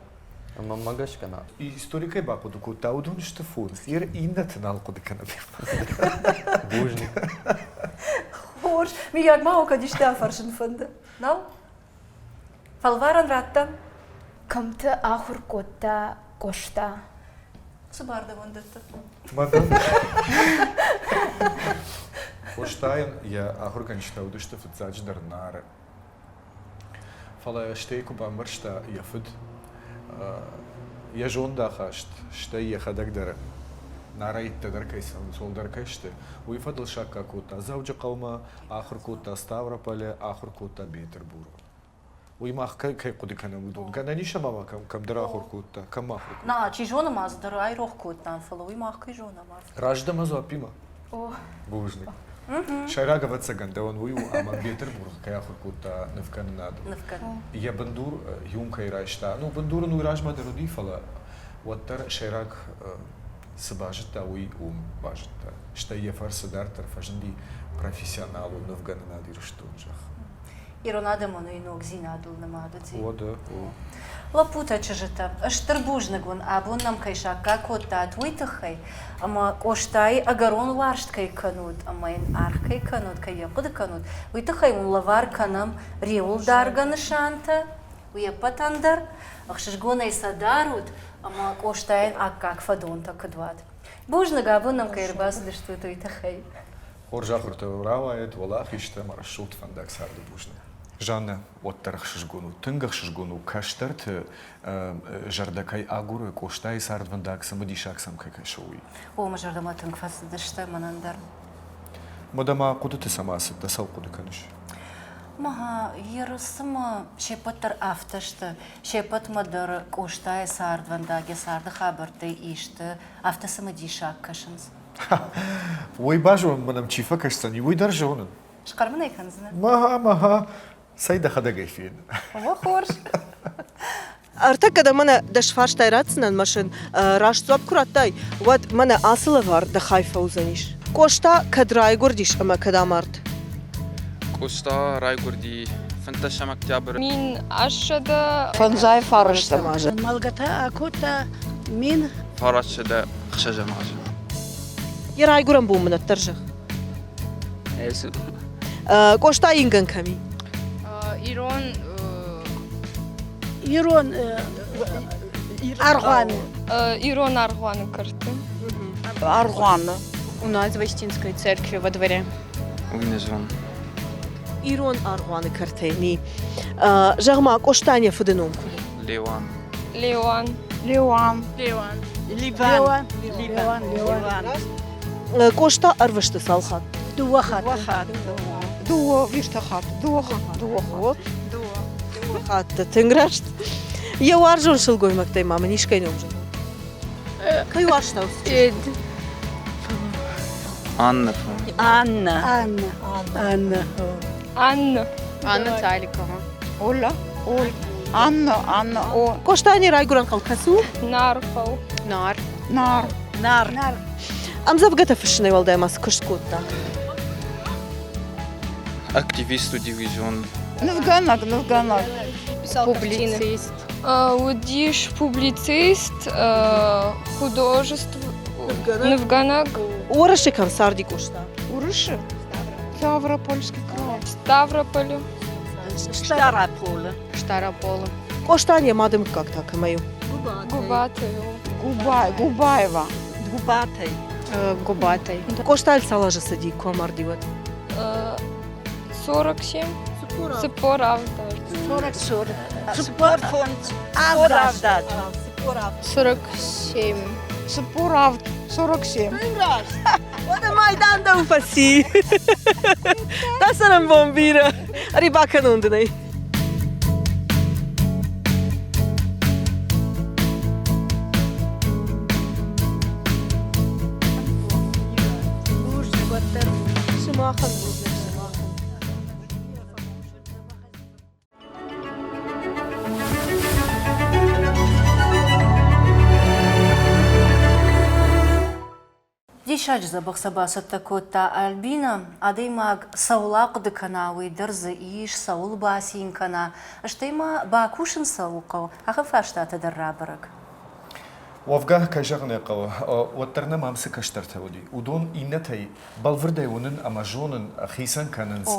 Мӕнмӕ гӕсгӕ нӕ.
Историкӕй бахъуыды кодта, уыдон сты фондз. Йер иннӕты нал хъуыды кӕны.
Бузныг.
Хорз. Миййаг ма уӕ кӕд исты афӕрсын фӕнды? Нал? Фӕлварӕн радтам.
Кӕмты ахуыр кодта Къоста?
Цы бар дӕуӕн дӕтты?
Къостайӕн йӕ ахуыргӕнджытӕ уыдысты фыццаджыдӕр Нары. Фӕлӕ стӕй куы бамбӕрста йӕ фыд, йӕ зондахаст, стӕй йӕхӕдӕг дӕр нарӕйттӕ дӕр кӕй цӕуынц, уӕлдӕр кӕй сты, уый фӕдыл саккаг кодта Дзӕуджыхъӕумӕ, ахуыр кодта Ставрополы, ахуыр кодта Бетъырбуры. Уый мах кӕй хъуыды кӕнӕм, уыдон. Гӕнӕн ис ӕмӕ ма кӕмдӕр ахуыр кодта, кӕм ахуыр кодта?
На, чи зоны ма дзы дӕр айрох кодтам, фӕлӕ уый мах кӕй зонӕм афтӕ.
Раздӕ мӕ дзуаппимӕ?
О.
Бузныг. Сӕйраг, ӕвӕццӕгӕн, дӕуӕн уый у, ӕмӕ Бетъырбургы кӕй ахуыр кодта нывкӕнынад.
Нывкӕнын.
Йӕ бындур юм кӕй райста. Ну, бындур ын уый размӕ дӕр уыди, фӕлӕ. уӕддӕр сӕйраг цы базыдта, уый уым базыдта. Стӕй йӕ фӕрцы дарддӕр фӕзынди профессионалон нывгӕнынад Ирыстоны зӕххыл.
Ирон адӕмон уый ногдзинадыл нымад уыди.
Уӕдӕ, о.
Лӕппутӕ, чызджытӕ, стыр бузныг уын, абон нӕм кӕй саккаг кодтат, уый тыххӕй, ӕмӕ Къостайы ӕгӕрон уарзт кӕй кӕнут ӕмӕ йын аргъ кӕй кӕнут, кӕй йӕ хъуыды кӕнут, уый тыххӕй уын лӕвар кӕнӕм риуылдаргӕ нысантӕ, уе ппӕтӕн дӕр. Ӕхсызгонӕй сӕ дарут ӕмӕ Къостайӕн аккаг фӕдонтӕ куыд уат. Бузныг, абон нӕм кӕй ӕрбацыдыстут, уый тыххӕй.
Хорз ахуыртӕ рауайӕд, уӕлахизтӕ ӕмӕ рӕсугъд фӕндаг царды бузныг. Жаннӕ, уӕддӕр ӕхсызгон у, тынг ӕхсызгон у, кӕстӕрты зӕрдӕ кӕй агуры, Къостайы цардвӕндаг цымыдисаг сӕм кӕй кӕсы, уый.
О, мӕ зӕрдӕмӕ тынг фӕцыдысты мӕнӕн дӕр.
Мадӕ ма хъуыдыты цӕмӕ ацыдтӕ, цӕуыл хъуыды кӕныс?
Мӕ ерысмӕ се ппӕт дӕр афтӕ сты, се ппӕтмӕ дӕр Къостайы цардвӕндаг, йӕ царды хабӕрттӕй исты афтӕ цымыдисаг кӕсынц.
Уый базонын мӕм чи фӕкӕсдзӕни, уый дӕр зонын.
Схъӕр мын ӕй кӕндзынӕ?
Мӕ, мӕ, цӕй дӕхӕдӕг ӕй фен.
О, хорз.
Ӕртӕккӕ дӕ мӕнӕ дӕс фарстай ратдзынӕн мӕ сын раст дзуапп куы радтай, уӕд мӕнӕ ацы лӕвар дӕ хай фӕуыдзӕнис. Къоста кӕд райгуырдис ӕмӕ кӕд амард?
Къоста райгуырди 15 октябры.
1800
Фӕндзай фарӕстӕм азы.
Мӕлгӕ та акодта мин
906 азы.
Йӕ райгуырӕн бон мын ӕддӕр зӕгъ. Къоста ингӕн кӕм и?
Ирон
Ирон аргъуаны.
Ирон аргъуаны кӕрты.
Аргъуаны.
У нас в Остинской церкви во дворе.
Уый не зонын.
Ирон аргъуаны кӕртӕй ни. Зӕгъ-ма, Къостайӕн йӕ фыды ном куыд у?
Леуан.
Леуан.
Леуан.
Леуан.
Ливан. Ливан. Ливан.
Къоста ӕрвысты цал хатт?
Дыууӕ хатты.
Дыууӕ, виртӕ хатт. Дыууӕ хатты. Дыууӕ хатты.
Дыууӕ хатты. Тынг раст. Йӕ уарзон сылгоймӕгтӕй ма мын искӕй ном зӕгъ. Кӕй уарзта уыцы
Эд.
Анна.
Анна.
Анна. Анна.
Анна.
Анна Цаликова.
Оля. Оль. Анна, Анна, О.
Къостайы райгуырӕн хъӕу кӕцы у?
Нархъӕу.
Нар.
Нар.
Нар.
Нар.
Ӕмдзӕвгӕтӕ фыссынӕй уӕлдай ма цы куыст кодта?
Активист у дивизион.
Нывгӕнӕг, нывгӕнӕг.
Публицист.
Уыдис публицист, художество, нывгӕнӕг.
Уӕрӕсе кӕм царди Къоста?
Уырысы? Ставропольский край.
Ставрополы.
Старополы.
Старополы.
Къостайӕн йӕ мады мыггаг та кӕмӕй у?
Губатай.
Губай, Губаева. Губатай.
Губатай.
Къостайыл цал азы цыди, куы амарди, уӕд?
47. Цыппор авд.
40 40.
Цыппор фондз. Авд.
47.
Цыппор авд. 47.
Уӕдӕ майдан дӕу фӕци. Дӕ цӕрӕнбон бирӕ. Ӕри бакӕнон дын ӕй. Сымахӕн бузныг, сымахӕн.
Диссаджы дзӕбӕх сӕ бацӕттӕ кодта Альбинӕ. Адӕймаг цӕуыл ахъуыды кӕна, уый дӕр дзы ис, цӕуыл бацин кӕна, стӕй ма бакусын цӕуыл хъӕуы, ахӕм фарстатӕ дӕр рабӕрӕг.
Уӕвгӕ, кӕй зӕгъын ӕй хъӕуы, уӕддӕр нӕм ам цы кӕстӕртӕ уыди, уыдон иннӕтӕй бӕлвырдӕй уынын ӕмӕ зонын хицӕн кӕнынц,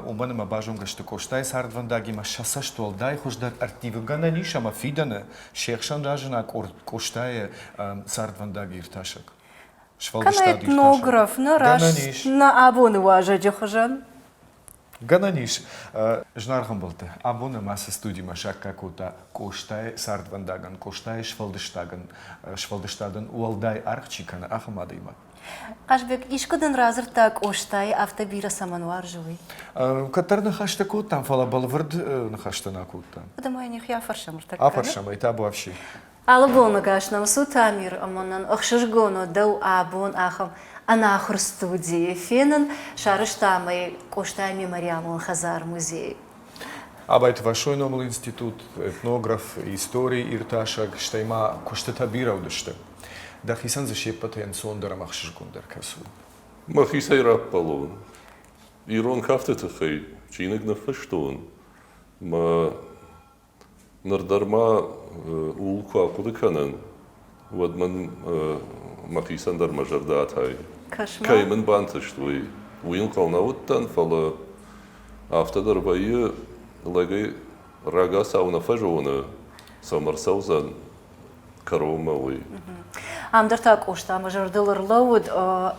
уымӕн ӕмӕ базонгӕ сты Къостайы цардвӕндагимӕ сӕ цӕст уӕлдай хуыздӕр ӕрттивы гӕнӕн ис ӕмӕ фидӕны се хсӕн разына къорд Къостайы цардвӕндаг иртасӕг.
Кӕнӕ этнограф, нӕ раст нӕ абоны уазӕджы хуызӕн.
Гӕнӕн ис. Зынаргъ ӕмбӕлттӕ, абон ӕм ацы студимӕ саккаг кодта Къостайы цардвӕндагӕн, Къостайы сфӕлдыстадӕн, сфӕлдыстадӕн уӕлдай аргъ чи кӕны, ахӕм адӕймаг.
Хъазбег, искуы дын радзырдта Къостайы афтӕ бирӕ цӕмӕн уарзы, уый?
Кӕддӕр ныхӕстӕ кодтам, фӕлӕ бӕлвырд ныхӕстӕ нӕ кодтам.
Уӕдӕ ма йын йӕхи афӕрсӕм ӕртӕккӕ.
Афӕрсӕм ӕй, табуафси.
Алы боныгӕс нӕм цу, Тамир, ӕмӕ нын ӕхсызгон у дӕу абон ахӕм ӕнахуыр студийы фенын. Сарӕзтам ӕй Къостайы мемориалон хӕдзар-музейы.
Абайты Васойы номыл институт, этнограф, истори иртасӕг, стӕй ма куыстытӕ бирӕ уыдысты. Дӕхицӕн дзы се ппӕтӕй ӕнцондӕр ӕмӕ ӕхсызгондӕр кӕцы у?
Мӕхицӕй раппӕлон. Ирон кафты тыххӕй чиныг ныффыстон. Мӕ Ныр дӕр ма ууыл куы ахъуыды кӕнын, уӕд мын мӕхицӕн дӕр мӕ зӕрдӕ атайы. Кӕй мын бантыст, уый. Уый ӕнхъӕл нӕ уыдтӕн, фӕлӕ афтӕ дӕр вӕййы, лӕгӕй рагацау нӕ фӕзоны, цӕмӕ рцӕудзӕн, кӕронмӕ, уый.
Ам дӕр та Къоста мӕ зӕрдыл ӕрлӕууыд,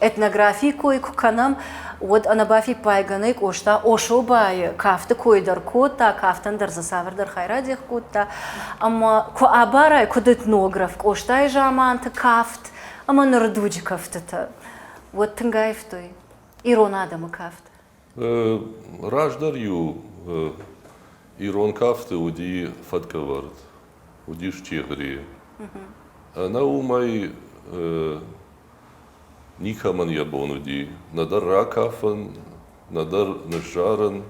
этнографийы кой куы кӕнӕм, уӕд ӕнӕбафиппайгӕ нӕй Къоста Ошобайы кафты кой дӕр кодта, кафтӕн дӕр дзы цавӕрдӕр хай радих кодта. Ӕмӕ куы абарай, куыд этнограф Къостайы заманты кафт ӕмӕ ныры дуджы кӕфтытӕ, уӕд тынг аивтой ирон адӕмы кафт.
Раздӕр-иу ирон кафты уыди фӕткӕвӕрд, уыдис чегъре. Ӕнӕ уымӕй никӕмӕн йӕ бон уыди нӕдӕр ракафын, нӕдӕр ныззарын,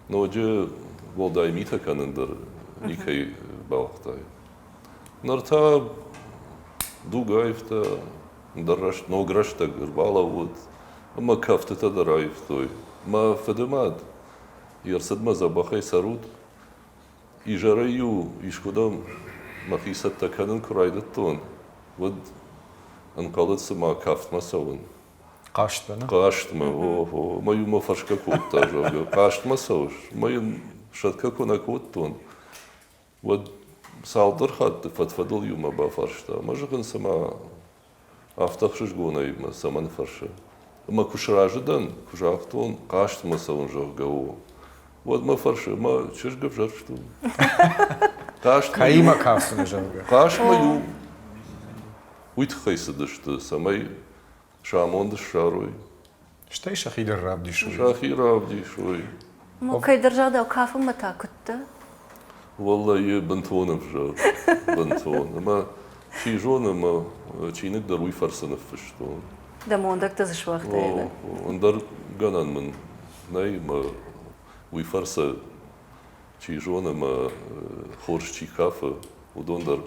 ноджы уӕлдай митӕ кӕнын дӕр никӕй бауагътай. Ныр та дуг аивта, ӕндӕр ног рӕстӕг ӕрбалӕууыд ӕмӕ кӕфтытӕ дӕр аивтой. Мӕ фыдымад йе рцыдмӕ дзӕбӕхӕй цӕрут. Изӕрӕй-иу искуыдӕм мӕхи цӕттӕ кӕнын куы райдыдтон, уӕд ӕнхъӕлыд цыма кафтмӕ цӕуын.
Хъазтмӕ, нӕ?
Хъазтмӕ, о, мӕ-иу мӕ фӕрсгӕ кодта, зӕгъгӕ, хъазтмӕ цӕуыс? Мӕ йын сӕтгӕ куы нӕ кодтон, Уӕд цалдӕр хатты фӕд-фӕдыл иумӕ бафарста, ӕмӕ зӕгъын, цыма афтӕ ӕхсызгонӕй мӕ цӕмӕн фӕрсы. Ӕмӕ куы сразы дӕн, куы загътон, хъазтмӕ цӕуын, зӕгъгӕ, о, уӕд мӕ фӕрсы, мӕ чызг ӕвзӕрст у.
Кӕимӕ кафдзынӕ, зӕгъгӕ?
Хъазтмӕ-иу уый тыххӕй цыдысты, цӕмӕй сӕ амонд ссарой.
Стӕй сӕхи дӕр равдисой.
Сӕхи равдисой.
Ну, кӕйдӕр загъдау кафынмӕ та куыдтӕ?
Уӕллӕй, бынтон ӕвзӕр. Бынтон. Ӕмӕ чи зоны, мӕ чиныг дӕр уый фӕрцы ныффыстон.
Дӕ мондӕгтӕ дзы суагътай?
Ӕндӕр гӕнӕн мын нӕй, мӕ уый фӕрцы, чи зоны, мӕ хорз чи кафы, уыдон дӕр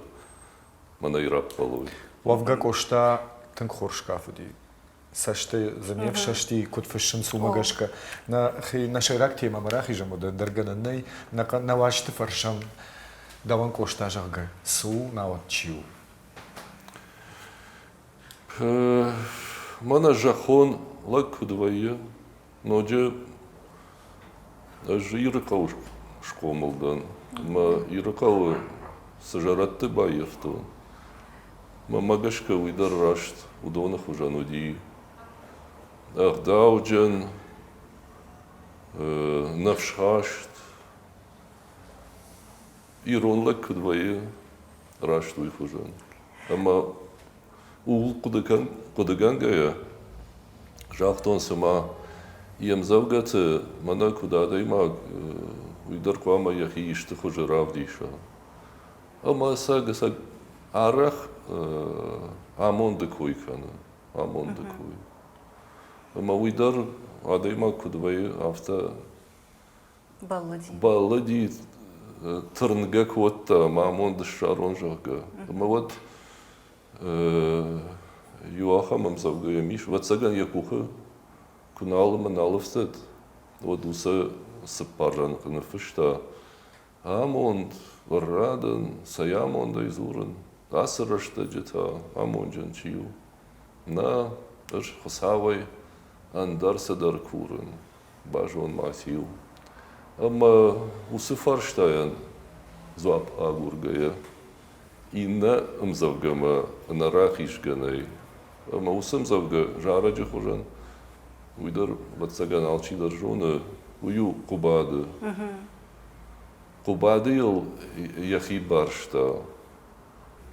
мӕнӕй раппӕлой.
Уӕвгӕ Къоста тынг хорз кафыди. Цӕсты дзы не фсӕсти, куыд фыссынц, уымӕ гӕсгӕ. Нӕ сӕйраг темӕмӕ рахизӕм, уӕд ӕндӕр гӕнӕн нӕй. Нӕ уазджыты фӕрсӕм, дӕуӕн Къоста, зӕгъгӕ, цы у, науӕд чи у?
Мӕнӕ зӕххон лӕг куыд вӕййы, Ноджы ӕз Ирыхъӕуы схъомыл дӕн ӕмӕ Ирыхъӕуы цы зӕрӕдты баййӕфтон, мӕнмӕ гӕсгӕ уый дӕр раст уыдоны хуызӕн уыди ӕгъдауджын, ныфсхаст, ирон лӕг куыд вӕййы, раст уый хуызӕн. Ӕмӕ Ууыл хъуыдыгӕнгӕйӕ загътон, цыма йе мдзӕвгӕты мӕнӕ куыд адӕймаг, уый дӕр хъуамӕ йӕхи исты хуызы равдиса. Ӕмӕ ӕцӕг арӕх амонды кой кӕны, амонды кой. Ӕмӕ уый дӕр адӕймаг куыд вӕййы, афтӕ
Бӕллыди.
Бӕллыди, тырнгӕ кодта, мӕ амонд ссарон, зӕгъгӕ. Ӕмӕ уӕд иу ахӕм ӕмдзӕвгӕ йӕм ис, ӕвӕццӕгӕн йӕ къухы куы нал ӕмӕ нал ӕфтыд, уӕд уыцы цыппар рӕнхъы ныффыста Амонд, ӕрра дӕн, цӕй амондӕй дзурын, ацы рӕстӕджы та амонджын чи у? Нӕ, ӕз Хуыцауӕй ӕндӕр цыдӕр курын. Базон ма циу. Ӕмӕ уыцы фарстайӕн дзуапп агургӕйӕ, иннӕ ӕмдзӕвгӕмӕ ӕнӕрахизгӕ нӕй. Ӕмӕ уыцы ӕмдзӕвгӕ зарӕджы хуызӕн, уый дӕр, ӕвӕццӕгӕн, алчидӕр зоны, уый у Хъуыбады. Хъуыбадыйыл йӕхи барста.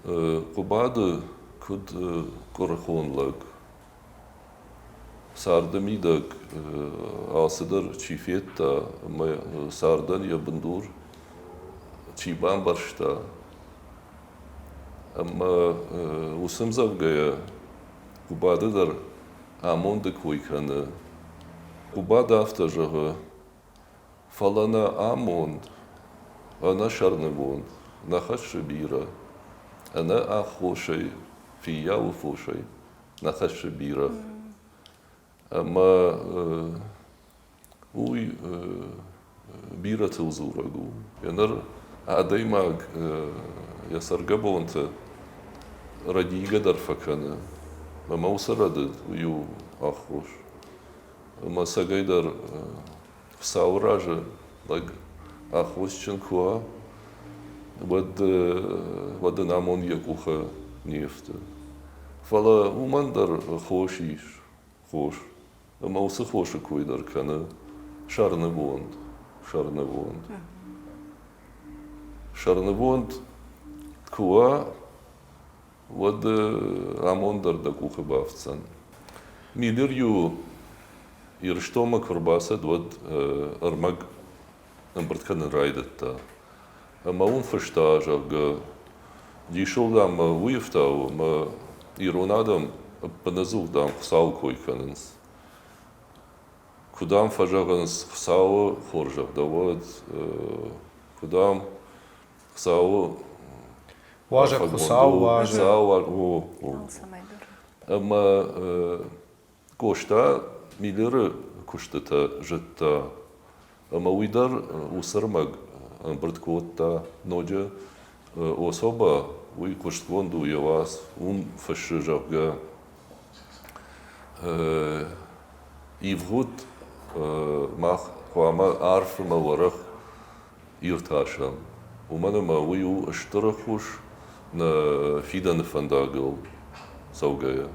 Хъуыбады куыд куырыхон лӕг, Царды мидӕг алцыдӕр чи федта ӕмӕ цардӕн йӕ бындур чи бамбӕрста, ӕмӕ уыцы ӕмдзӕвгӕйӕ Хъуыбады дӕр амонды кой кӕны. Хъуыбады афтӕ зӕгъы: Фӕлӕ нӕ амонд. Ӕнӕ сӕрнывонд нӕ хӕссы бирӕ, ӕнӕ аххосӕй фыййауы фосӕй нӕ хӕссы бирӕ. Ӕмӕ уый бирӕтыл дзурӕг у. Ныр адӕймаг йӕ цӕргӕбонты рӕдийгӕ дӕр фӕкӕны, ӕмӕ уыцы рӕдыд уый у аххос. Ӕмӕ ӕцӕгӕйдӕр Хуыцауы разы лӕг аххосджын куы уа, уӕд, уӕд ын амонд йӕ къухы не фты. Фӕлӕ уымӕн дӕр хос ис, хос. Ӕмӕ уыцы хосы кой дӕр кӕны сӕрнывонд, сӕрнывонд. Сӕрнывонд куы уа, уӕд амонд дӕр дӕ къухы бафтдзӕн. Миллер-иу Ирыстонмӕ куы ӕрбацыд, уӕд ӕрмӕг ӕмбырд кӕнын райдыдта. Ӕмӕ уым фыста, зӕгъгӕ, дисыл, дам, уый ӕфтауы, ӕмӕ ирон адӕм ӕппынӕдзух, дам, Хуыцауы кой кӕнынц. Куы, дам, фӕзӕгъынц Хуыцауы хорзӕх дӕ уӕд, куы, дам, Хуыцауы
Уазӕг Хуыцау уазӕг.
Хуыцау, о, о. Ӕмӕ Къоста Миллеры куыстытӕ зыдта, ӕмӕ уый дӕр уыцы ӕрмӕг ӕмбырд кодта. Ноджы Особа, уый хъуыстгонд у йӕ уац, уым фыссы, зӕгъгӕ, ивгъуыд мах хъуамӕ арф ӕмӕ уӕрӕх иртасӕм, уымӕн ӕмӕ уый у стыр ӕххуыс нӕ фидӕны фӕндагыл цӕугӕйӕ.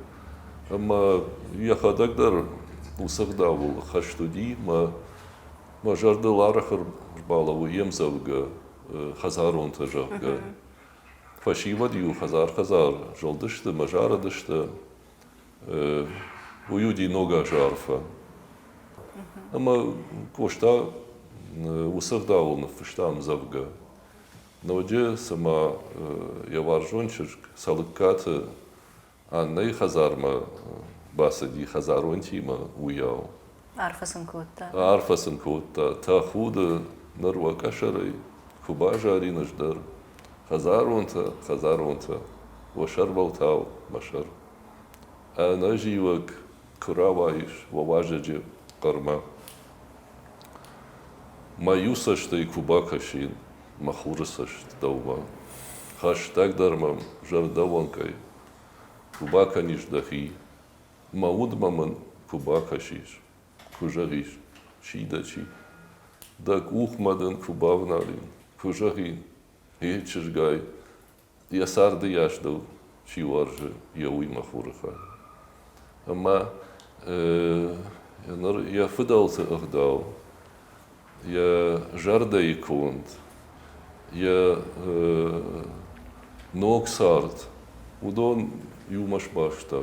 Ӕмӕ йӕхӕдӕг дӕр уыцы ӕгъдауыл хӕст уыди мӕ мӕ зӕрдыл арӕх ӕрбалӕууы йе мдзӕвгӕ хӕдзаронтӕ, зӕгъгӕ. Фӕсивӕд-иу хӕдзар-хӕдзар зылдысты мӕ зарыдысты. Уый уыди ног азы арфӕ. Ӕмӕ Къоста уыцы ӕгъдауыл ныффыста ӕмдзӕвгӕ. Ноджы цыма йӕ уарзон чызг Цӕлыккаты Аннӕйы хӕдзармӕ бацыди хӕдзаронтимӕ, уыйау.
Арфӕ сын кодта.
Арфӕ сын кодта. Тӕхуды ныр уӕ къӕсӕрӕй куы базарин ӕз дӕр. Хӕдзаронтӕ, хӕдзаронтӕ, уӕ сӕрвӕлтау мӕ сӕр. Ӕнӕзивӕг куы рауаис уӕ уазӕджы хъӕрмӕ. Мӕ иу цӕстӕй куы бакӕсин мӕ хуры цӕст дӕумӕ, хӕстӕгдӕр мӕм зӕрдӕуӕнкӕй куы бакӕнис дӕхи, мӕ удмӕ мын куы бакӕсис, куы зӕгъис, чи дӕ чи, дӕ къухмӕ дын куы бавналин, куы зӕгъин, ей, чызгай, йӕ царды йас дӕу чи уарзы, йӕ уый мӕ хуры хай. Ӕмӕ ныр йӕ фыдӕлты ӕгъдау, йӕ зӕрдӕйы конд, йӕ ног цард, уыдон иумӕ сбаста.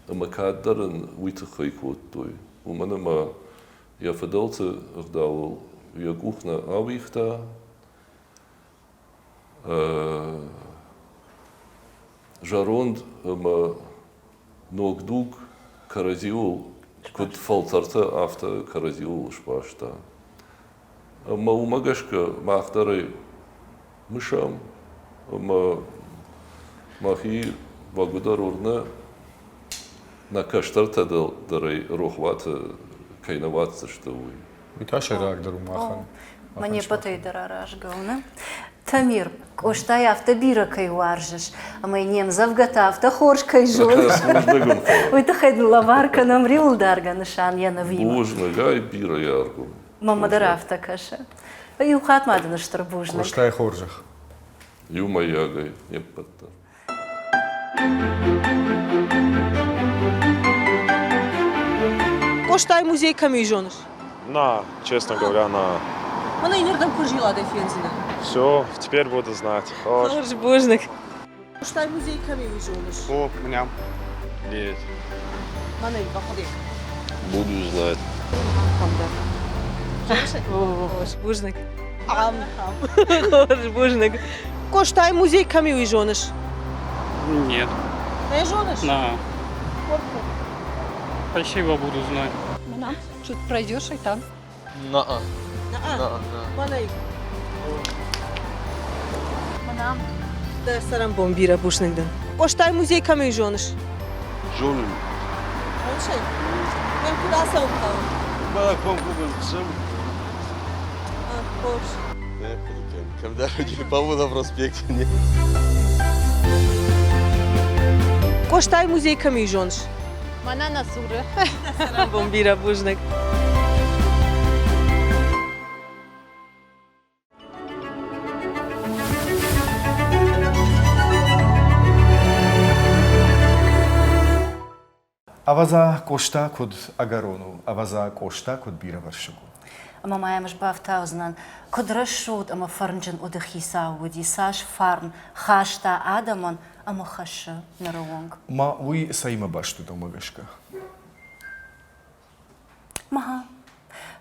Ӕмӕ кӕддӕр ын уый тыххӕй кодтой, уымӕн ӕмӕ йӕ фыдӕлты ӕгъдауыл йӕ къух нӕ ауигъта, зӕронд ӕмӕ ног дуг кӕрӕдзиуыл куыд фӕлтӕртӕ, афтӕ кӕрӕдзиуыл сбаста. Ӕмӕ уымӕ гӕсгӕ мах дӕр ӕй мысӕм ӕмӕ мӕхи бӕгуыдӕр уырны, нӕ кӕстӕртӕ дӕр ӕй рохуаты кӕй нӕ уадздзысты, уый.
Уый та сӕйрагдӕр у махӕн.
Мӕ не ппӕтӕй дӕр аразгӕ у, нӕ? Тамир, Къостайы афтӕ бирӕ кӕй уарзыс, ӕмӕ йын не мдзӕвгӕтӕ афтӕ хорз кӕй зоныс, уый тыххӕй дын лӕвар кӕнӕм риуылдаргӕ нысан йӕ нывимӕ.
Бузныг, бирӕ ӕргом.
Мӕнмӕ дӕр афтӕ кӕсы. Иу хатт ма дын стыр бузныг.
Къостайы хорзӕх.
Иумӕйагӕй не ппӕт дӕр.
Къостайы музей кӕм и, зоныс?
На, честно говоря, на.
Мӕнӕ иннӕрдӕм куы зила, дӕ фендзынӕ.
Все, теперь буду знать.
Хорз, бузныг. Къостайы музей кӕм и, уый зоныс?
О, меня. Нет.
Мӕнӕ бахъуыди.
Буду знать.
Хорз, бузныг. Хорз, бузныг. Къостайы музей кӕм и, уый зоныс?
Нет.
Не зоныс?
На. Спасибо, буду знать.
Нам чуть пройдешь и там.
На.
На. Мӕнӕй. Дӕ цӕрӕнбон бирӕ бузныг дын. Къостайы музей кӕм ис, зоныс?
Зонын.
Зоныс ӕй? Кӕм куыд ацӕуын хъӕуы?
Бӕрӕгбон цӕуы.
Хорз.
Когда по-моему, на проспекте.
Къостайы музей кӕм ис, зоныс?
Мӕнӕ нӕ цуры.
Цӕрӕнбон бирӕ бузныг.
Ӕвӕдза, Къоста куыд ӕгӕрон у, ӕвӕдза, Къоста куыд бирӕвӕрсыг у.
Ӕмӕ ма йӕм ӕз бафтаудзынӕн, куыд рӕсугъд ӕмӕ фӕрнджын уды хицау уыди, цас фарн хаста адӕмӕн ӕмӕ хӕссы ныры онг.
Ма уый цӕимӕ баст у дӕумӕ гӕсгӕ?
Мӕ,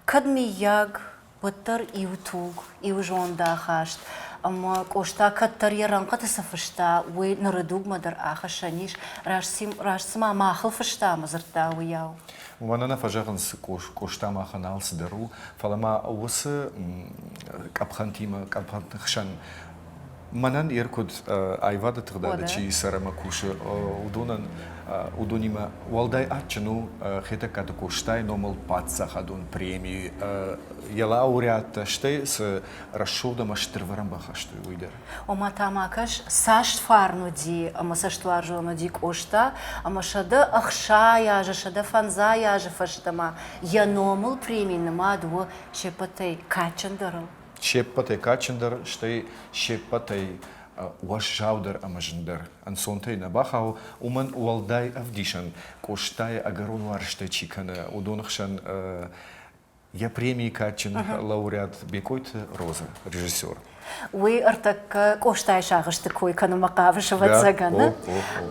кӕд мыййаг, уӕддӕр иу туг, иу зондахаст ӕмӕ Къоста кӕддӕр йӕ рӕнхъыты цы фыста, уый ныры дугмӕ дӕр ахӕссӕн ис, раст цыма махыл фыста ӕмӕ дзырдта, уыйау.
Уымӕн нӕ фӕзӕгъынц, Къоста махӕн алцыдӕр у, фӕлӕ ма уыцы къӕпхӕнтимӕ, къӕпхӕнты хсӕн Мӕнӕн йе ркуыд аивады тыгъдады чи цӕры ӕмӕ кусы, уыдонӕн уыдонимӕ уӕлдай адджын у Хетӕгкаты Къостайы номыл паддзахадон преми, йӕ лауреаттӕ, стӕй цы рӕсугъд ӕмӕ стыр вӕрӕн бахастой, уый дӕр.
Ома та ма кӕс, цас фарн уыди ӕмӕ цӕстуарзон уыди Къоста, ӕмӕ 160 азы, 150 азы фӕстӕмӕ йӕ номыл преми нымад у се ппӕтӕй кадджындӕрыл.
Се ппӕтӕй кадджындӕр, стӕй се ппӕтӕй уӕззаудӕр ӕмӕ зындӕр ӕнцонтӕй нӕ бахауы, уымӕн уӕлдай ӕвдисӕн Къостайы ӕгӕрон уарзтӕй чи кӕны, уыдоны хсӕн йӕ премийы кадджын лауреат Бекъойты Роза, режиссер.
Уый ӕртӕккӕ Къостайы сагъӕсты кой кӕнынмӕ хъавыс, ӕвӕццӕгӕн.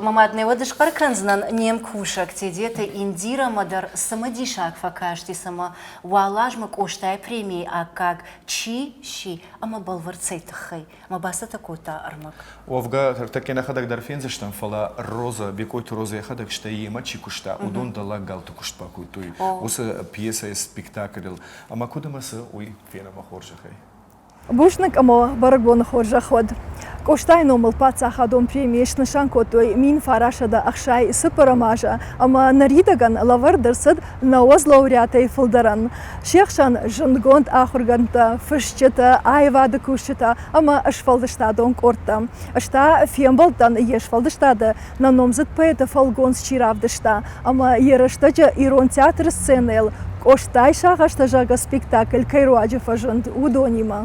Мӕ мад нӕ уӕд схъӕр кӕндзынӕн не мкусӕг Тедеты Индирӕмӕ дӕр цымыдисаг фӕкасти, цымӕ Уал азмӕ Къостайы премийы аккаг чи сси ӕмӕ бӕлвырд цӕй тыххӕй ӕмӕ бацӕттӕ кодта ӕрмӕг?
Уӕвгӕ, ныртӕккӕ нӕхӕдӕг дӕр фендзыстӕм, фӕлӕ Роза, Бекъойты Роза йӕхӕдӕг, стӕй йемӕ чи куыста, уыдон дӕллаг галты куыст бакодтой уыцы пьесӕйы спектаклыл. Ӕмӕ куыд ӕмӕ цы, уый фенӕм хорзӕхӕй.
Бузныг ӕмӕ бӕрӕгбоны хорзӕх уӕд! Къостайы номыл паддзахадон премийы снысан кодтой 1964 азы ӕмӕ ныридӕгӕн лӕвӕрд ӕрцыд 90 лауреатӕй фылдӕрӕн. Се хсӕн зындгонд ахуыргӕндтӕ, фысджытӕ, аивады кусджытӕ ӕмӕ сфӕлдыстадон къордтӕ. Ӕз та фембӕлдтӕн йе сфӕлдыстады нӕ номдзыд поэты фӕлгонц чи равдыста ӕмӕ йӕ рӕстӕджы ирон театры сценӕйыл Къостайы сагъӕстӕ зӕгъгӕ спектакль кӕй руаджы фӕзынд, уыдонимӕ.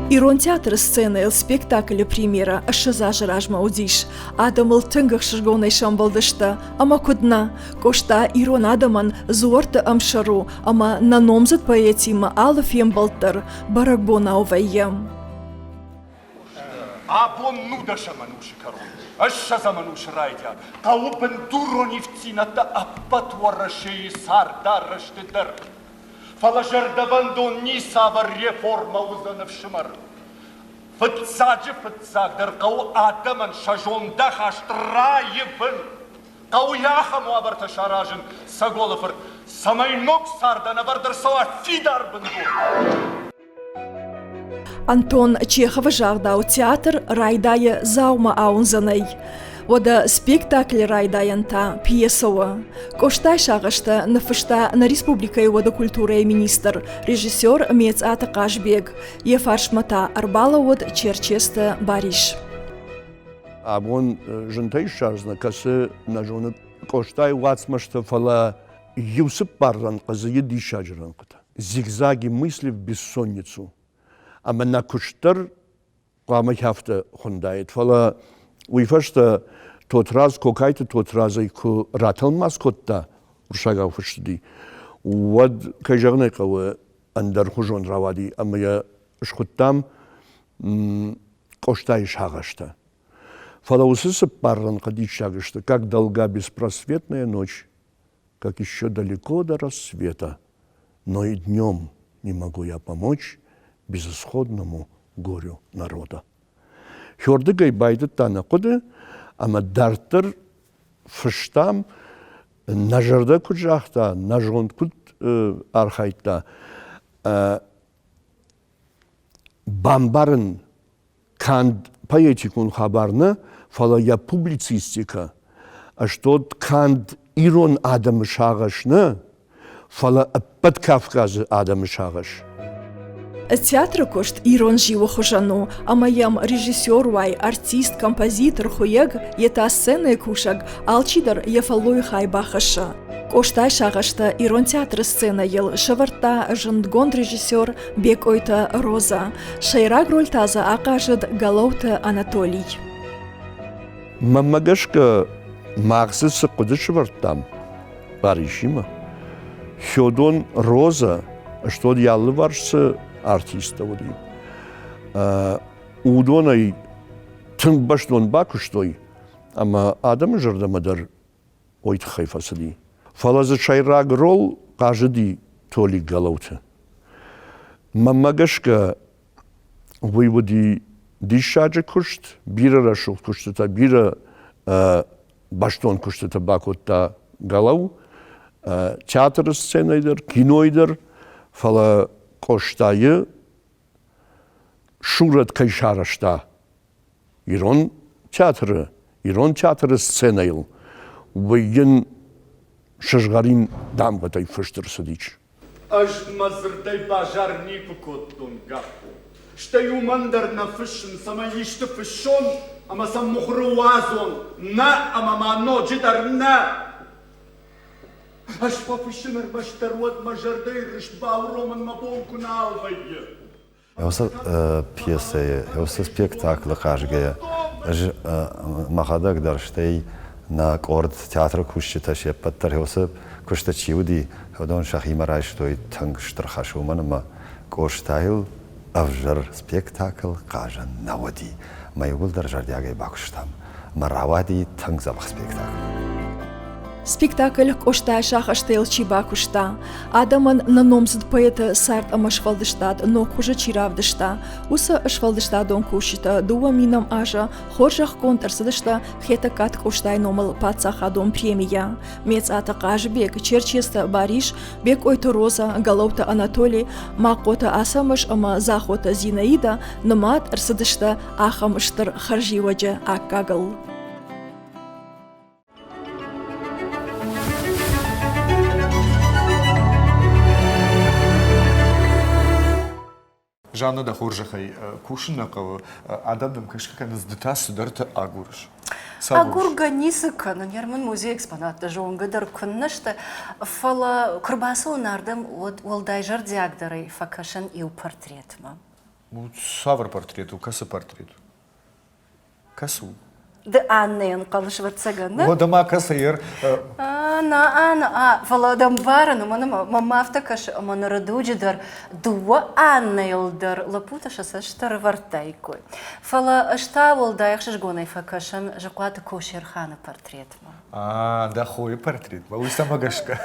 Ирон театры сценӕйыл спектаклы премьерӕ 20 азы размӕ уыдис. Адӕмыл тынг ӕхсызгонӕй сӕмбӕлдысты. Ӕмӕ куыд нӕ? Къоста ирон адӕмӕн дзуӕртты ӕмсӕр у, ӕмӕ нӕ номдзыд поэтимӕ алы фембӕлд дӕр бӕрӕгбонау вӕййы.
Абон нудӕсӕм ӕнусы кӕрон, ссӕдзӕм ӕнусы райдиан хъӕуы бындурон ивддзинӕдтӕ ӕппӕт Уӕрӕсейы цардарӕзты дӕр. Фӕлӕ зӕрдӕвӕндон ницавӕр реформӕ уыдзӕн ӕфсымӕр. Фыццаджы-фыццагдӕр хъӕуы адӕмӕн сӕ зондахаст раивын. Хъӕуы йӕ ахӕм уавӕртӕ саразын, Цӕголы-фырт, цӕмӕй ног цардӕн ӕвӕрд ӕрцӕуа фидар бындур.
Антон Чеховы загъдау театр райдайы дзаумӕ ауындзӕнӕй. Уӕдӕ спектаклы райдайӕн та пьесӕ у. Къостайы сагъӕстӕ ныффыста нӕ республикӕйы уӕды культурӕйы министр, режиссер Мецъаты Хъазбег. Йӕ фарсмӕ та ӕрбалӕууыд Черчесты Барис.
Абон зынтӕй ссардзынӕ, кӕцы нӕ зоны Къостайы уацмыстӕ, фӕлӕ иу цыппар рӕнхъы дзы и диссаджы рӕнхъытӕ. Зигзаги мысли в бессонницу. Ӕмӕ нӕ куыст дӕр хъуамӕ афтӕ хуындаид. Фӕлӕ уый фӕстӕ Тотрадз, Кокайты Тотрадзӕй куы ратӕлмац кодта, уырыссагау фыст уыди, уӕд, кӕй зӕгъын ӕй хъӕуы, ӕндӕрхуызон рауади ӕмӕ йӕ схуыдтам Къостайы сагъӕстӕ. Фӕлӕ уыцы цыппар рӕнхъы диссаг сты, как долга беспросветная ночь, как еще далеко до рассвета, но и днем не могу я помочь безысходному горю народа. Хёрдыгӕй байдыдта нӕ хъуыды, ӕмӕ дарддӕр фыстам, нӕ зӕрдӕ куыд загъта, нӕ зонд куыд архайдта. Бамбарын канд поэтикон хабар нӕ, фӕлӕ йӕ публицистикӕ стод канд ирон адӕмы сагъӕс нӕ, фӕлӕ ӕппӕт Кавказы адӕмы сагъӕс.
Театры куыст ирон зиуы хуызӕн у, ӕмӕ йӕм режиссер уай, артист, композитор, хуыйӕг, йе та сценӕйы кусӕг, алчидӕр йӕ фӕллойы хай бахӕссы. Къостайы сагъӕстӕ ирон театры сценӕйыл сӕвӕрдта зындгонд режиссер Бекъойты Роза. Сӕйраг роль та дзы ахъазыд Гӕлӕуты Анатолий.
Мӕнмӕ гӕсгӕ, мах дзы цы хъуыды сӕвӕрдтам Барисимӕ, Федон Роза, стод йӕ алыварс цы артисттӕ уыди, уыдонӕй тынг бӕстон бакуыстой ӕмӕ адӕмы зӕрдӕмӕ дӕр уый тыххӕй фӕцыди. Фӕлӕ дзы сӕйраг роль хъазыди Толик Гӕлӕуты. Мӕнмӕ гӕсгӕ, уый уыди диссаджы куыст, бирӕ рӕсугъд куыстытӕ, бирӕ бӕстон куыстытӕ бакодта Гӕлӕу театры сценӕйы дӕр, кинойы дӕр, фӕлӕ Къостайы сурӕт кӕй сарӕзта ирон театры, ирон театры сценӕйыл, уый йын сызгъӕрин дамгъӕтӕй фыст ӕрцыдис.
Ӕз мӕ дзырдӕй базар никуы кодтон, Гаппо. Стӕй уымӕн дӕр нӕ фыссын, цӕмӕй исты фыссон ӕмӕ сӕ мыхуыры уадзон. Нӕ ӕмӕ ма ноджыдӕр нӕ! Ӕз фӕфыссын ӕрмӕстдӕр уӕд мӕ зӕрдӕйы рыст бауромын мӕ бон куы нал вӕййы.
Уыцы пьесӕйы, уыцы спектаклы хъазгӕйӕ, ӕз мӕхӕдӕг дӕр, стӕй нӕ къорд театры кусджытӕ се ппӕт дӕр уыцы куысты чи уыди, уыдон сӕхимӕ райстой тынг стыр хӕс, уымӕн ӕмӕ Къостайыл ӕвзӕр спектакль хъазӕн нӕ уыди. Мӕ иууылдӕр зӕрдиагӕй бакуыстам. Мӕ рауади тынг дзӕбӕх спектакль.
Спектакль Къостайы сагъӕстӕ чи бакуыста, адӕмӕн нӕ номдзыд поэты цард ӕмӕ сфӕлдыстад ног хуызы чи равдыста, уыцы сфӕлдыстадон кусджытӕ дыууӕ минӕм азы хорзӕхгонд ӕрцыдысты Хетӕгкаты Къостайы номыл паддзахадон премийӕ. Мецъаты Хъазыбег, Черчесты Барис, Бекъойты Роза, Гӕлӕуты Анатоли, Махъоты Ацӕмӕз ӕмӕ Дзахоты Зинаидӕ нымад ӕрцыдысты ахӕм стыр хӕрзиуӕджы аккагыл.
Жанна, дӕ хорзӕхӕй, кусын нӕ хъӕуы, адӕм дӕм кӕсгӕ кӕнынц, ды та цыдӕртӕ агурыс.
Агургӕ ницы кӕнын, йӕ мын музейы экспонаттӕ зонгӕ дӕр куыннӕ сты, фӕлӕ куы рбацӕуын ардӕм, уӕд уӕлдай зӕрдиагдӕрӕй фӕкӕсын иу портретмӕ.
Цавӕр портрет у, кӕцы портрет? Кӕцы у?
Ды Аннӕйӕн хъӕлыс, ӕвӕццӕгӕн, нӕ?
Уӕдӕ ма кӕцы ер?
На, на, фӕлӕ дӕ мбарын, уымӕн ӕмӕ мӕм афтӕ кӕсы, ӕмӕ ныры дуджы дӕр дыууӕ Аннӕйыл дӕр лӕппутӕ сӕ цӕст ӕрӕвӕрдтаиккой. Фӕлӕ ӕз та уӕлдай ӕхсызгонӕй фӕкӕсын Зыхъуаты Косерханы портретмӕ.
А, дӕ хойы портретмӕ, уый цӕмӕ гӕсгӕ?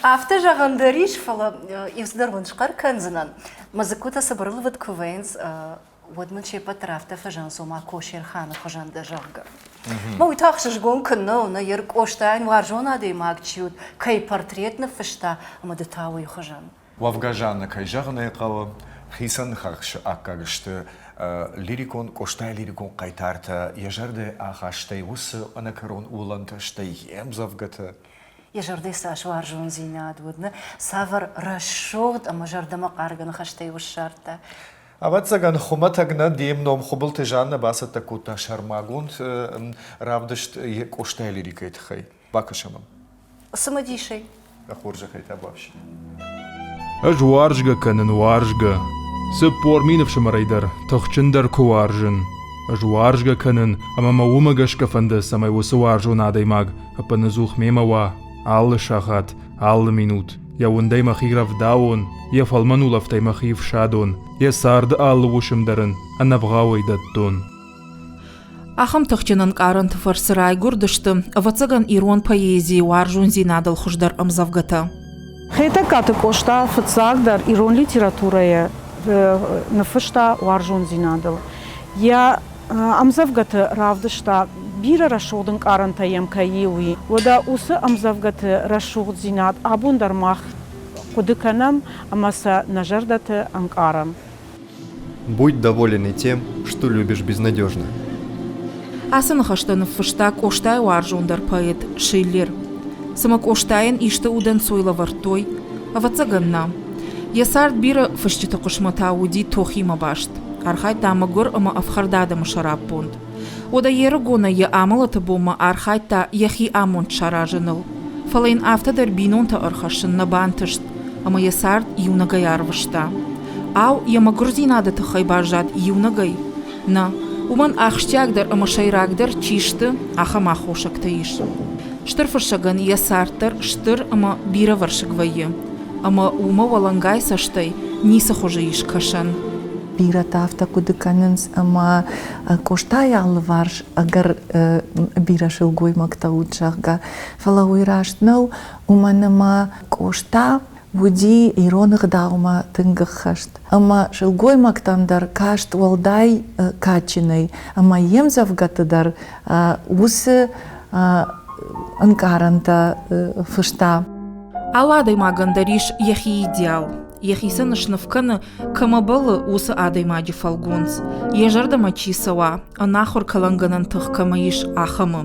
Афтӕ зӕгъӕн дӕр ис, фӕлӕ иу цыдӕр уын схъӕр кӕндзынӕн. Мӕ дзыккутӕ цыбыр лывыд куы вӕййынц, уӕд мын се ппӕт дӕр афтӕ фӕзӕгъынц, ома Косерханы хуызӕн дӕ, зӕгъгӕ. Мӕ уый та ӕхсызгон куыннӕ у, нӕ йе Къостайӕн уарзон адӕймаг чи уыд, кӕй портрет ныффыста, ӕмӕ ды та уый хуызӕн.
Уӕвгӕ Жаннӕ, кӕй зӕгъын ӕй хъӕуы, хицӕн ныхасы аккаг сты лирикон Къостайы лирикон хъайтартӕ, йӕ зӕрдӕйы ахастӕй уыцы ӕнӕкӕрон уылӕнтӕ, стӕй йе мдзӕвгӕтӕ.
Йӕ зӕрдӕйы цас уарзондзинад уыд, нӕ цавӕр рӕсугъд ӕмӕ зӕрдӕмӕхъаргӕ ныхӕстӕ-иу ссардта.
Ӕвӕццӕгӕн, хуымӕтӕг нӕ де мном Хуыбылты Жаннӕ бацӕттӕ кодта сӕрмагонд равдыст Къостайы лирикӕйы тыххӕй. Бакӕсӕм ӕм.
Цымыдисӕй.
Дӕ хорзӕхӕй та бафсин.
Ӕз уарзгӕ кӕнын, уарзгӕ. 40 000 ӕфсымӕрӕй дӕр тыхджындӕр куы уарзын. Ӕз уарзгӕ кӕнын, ӕмӕ мӕ уымӕ гӕсгӕ фӕнды, цӕмӕй уыцы уарзон адӕймаг ӕппынӕдзух мемӕ уа алы сахат, алы минут. Йӕ уындӕй мӕхи рӕвдауон, йӕ фӕлмӕн улӕфтӕй мӕхи фсадон, йӕ царды алы уысм дӕр ын ӕнӕвгъауӕй дӕттон.
Ахӕм тыхджын ӕнкъарӕнты фӕрцы райгуырдысты, ӕвӕццӕгӕн, ирон поэзийы уарзондзинадыл хуыздӕр ӕмдзӕвгӕтӕ.
Хетӕгкаты Къоста фыццагдӕр ирон литературӕйы ныффыста уарзондзинадыл. Йӕ ӕмдзӕвгӕты равдыста, бирӕ рӕсугъд ӕнкъарӕнтӕ йӕм кӕй и, уый. Уӕдӕ уыцы ӕмдзӕвгӕты рӕсугъддзинад абон дӕр мах хъуыды кӕнӕм ӕмӕ сӕ нӕ зӕрдӕты ӕнкъарӕм.
Будь доволен и тем, что любишь безнадежно.
Ацы ныхӕстӕ ныффыста Къостайы уарзондӕр поэт Шиллер. Цымӕ Къостайӕн исты удӕнцой лӕвӕрдтой? Ӕвӕццӕгӕн нӕ. Йӕ цард бирӕ фысджыты хъысмӕтау уыди тохимӕ баст. Архайдта мӕгуыр ӕмӕ ӕфхӕрд адӕмы сӕраппонд. Уӕдӕ йе рыгонӕй йӕ амӕлӕты бонмӕ архайдта йӕхи амонд саразыныл. Фӕлӕ йын афтӕ дӕр бинонтӕ ӕрхӕссын нӕ бантыст, ӕмӕ йӕ цард иунӕгӕй арвыста. Ау, йӕ мӕгуырдзинады тыххӕй баззад иунӕгӕй? Нӕ, уымӕн ахсджиагдӕр ӕмӕ сӕйрагдӕр чи сты, ахӕм аххосӕгтӕ ис. Стыр фыссӕгӕн йӕ цард дӕр стыр ӕмӕ бирӕвӕрсыг вӕййы, ӕмӕ уымӕ уӕлӕнгай цӕстӕй ницы хуызы ис кӕсӕн.
Бирӕтӕ афтӕ хъуыды кӕнынц, ӕмӕ Къостайы алыварс ӕгӕр бирӕ сылгоймӕгтӕ уыд, зӕгъгӕ. Фӕлӕ уый раст нӕу, уымӕн ӕмӕ Къоста уыди ирон ӕгъдаумӕ тынг ӕххӕст. Ӕмӕ сылгоймӕгтӕм дӕр каст уӕлдай кадджынӕй, ӕмӕ йе мдзӕвгӕты дӕр уыцы ӕнкъарӕнтӕ фыста.
Алы адӕймагӕн дӕр ис йӕхи идеал. Йӕхицӕн сныв кӕны, кӕмӕ бӕллы, уыцы адӕймаджы фӕлгонц. Йӕ зӕрдӕмӕ чи цӕуа, ӕнахуыр кӕлӕнгӕнӕн тых кӕмӕ ис, ахӕмы.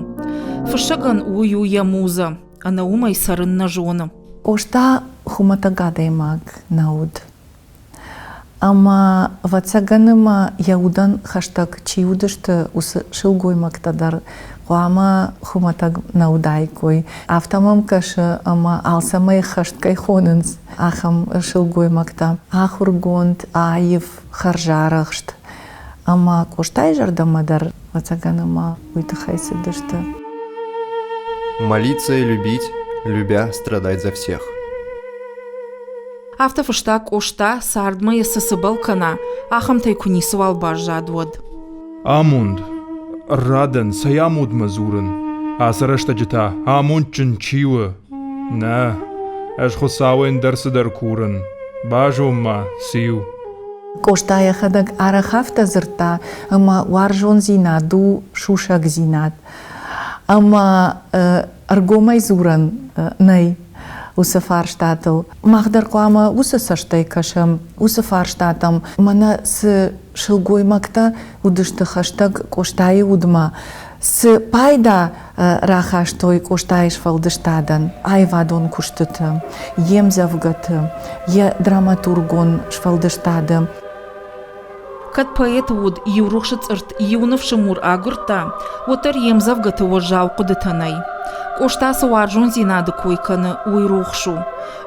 Фыссӕгӕн уый у йӕ музӕ, ӕнӕ уымӕй цӕрын нӕ зоны.
Къоста хуымӕтӕг адӕймаг нӕ уыд. Ӕмӕ, ӕвӕццӕгӕн ӕмӕ йӕ удӕн хӕстӕг чи уыдысты, уыцы сылгоймӕгтӕ дӕр хъуамӕ хуымӕтӕг нӕ уыдаиккой. Афтӕ мӕм кӕсы, ӕмӕ алцӕмӕй хӕст кӕй хонынц, ахӕм сылгоймӕгтӕ. Ахуыргонд, аив, хӕрзарӕхст. Ӕмӕ Къостайы зӕрдӕмӕ дӕр, ӕвӕццӕгӕн ӕмӕ уый тыххӕй цыдысты.
Молиться и любить, любя, страдать за всех.
Афтӕ фыста Къоста, цардмӕ йӕ цы цыбӕл кӕна, ахӕмтӕй куы ницыуал баззад, уӕд.
Амонд. Ррадӕн, цӕй амондмӕ дзурын? Ацы рӕстӕджы та амондджын чи у? Нӕ, ӕз Хуыцауӕй ӕндӕр цыдӕр курын. Базон-ма, циу?
Къоста йӕхӕдӕг арӕх афтӕ дзырдта, ӕмӕ уарзондзинад у сусӕгдзинад. Ӕмӕ ӕргомӕй дзурӕн нӕй уыцы фарстатыл. Мах дӕр хъуамӕ уыцы цӕстӕй кӕсӕм уыцы фарстатӕм. Мӕнӕ цы сылгоймӕгтӕ уыдысты хӕстӕг Къостайы удмӕ, цы пайда рахастой Къостайы сфӕлдыстадӕн аивадон куыстыты, йе мдзӕвгӕты, йӕ драматургон сфӕлдыстады.
Кӕд поэты уд иу рухсы цъыртт иу ныфсы мур агуырдта, уӕддӕр йе мдзӕвгӕты уӕззау хъуыдытӕ нӕй. Къоста цы уарзондзинады кой кӕны, уый рухс у.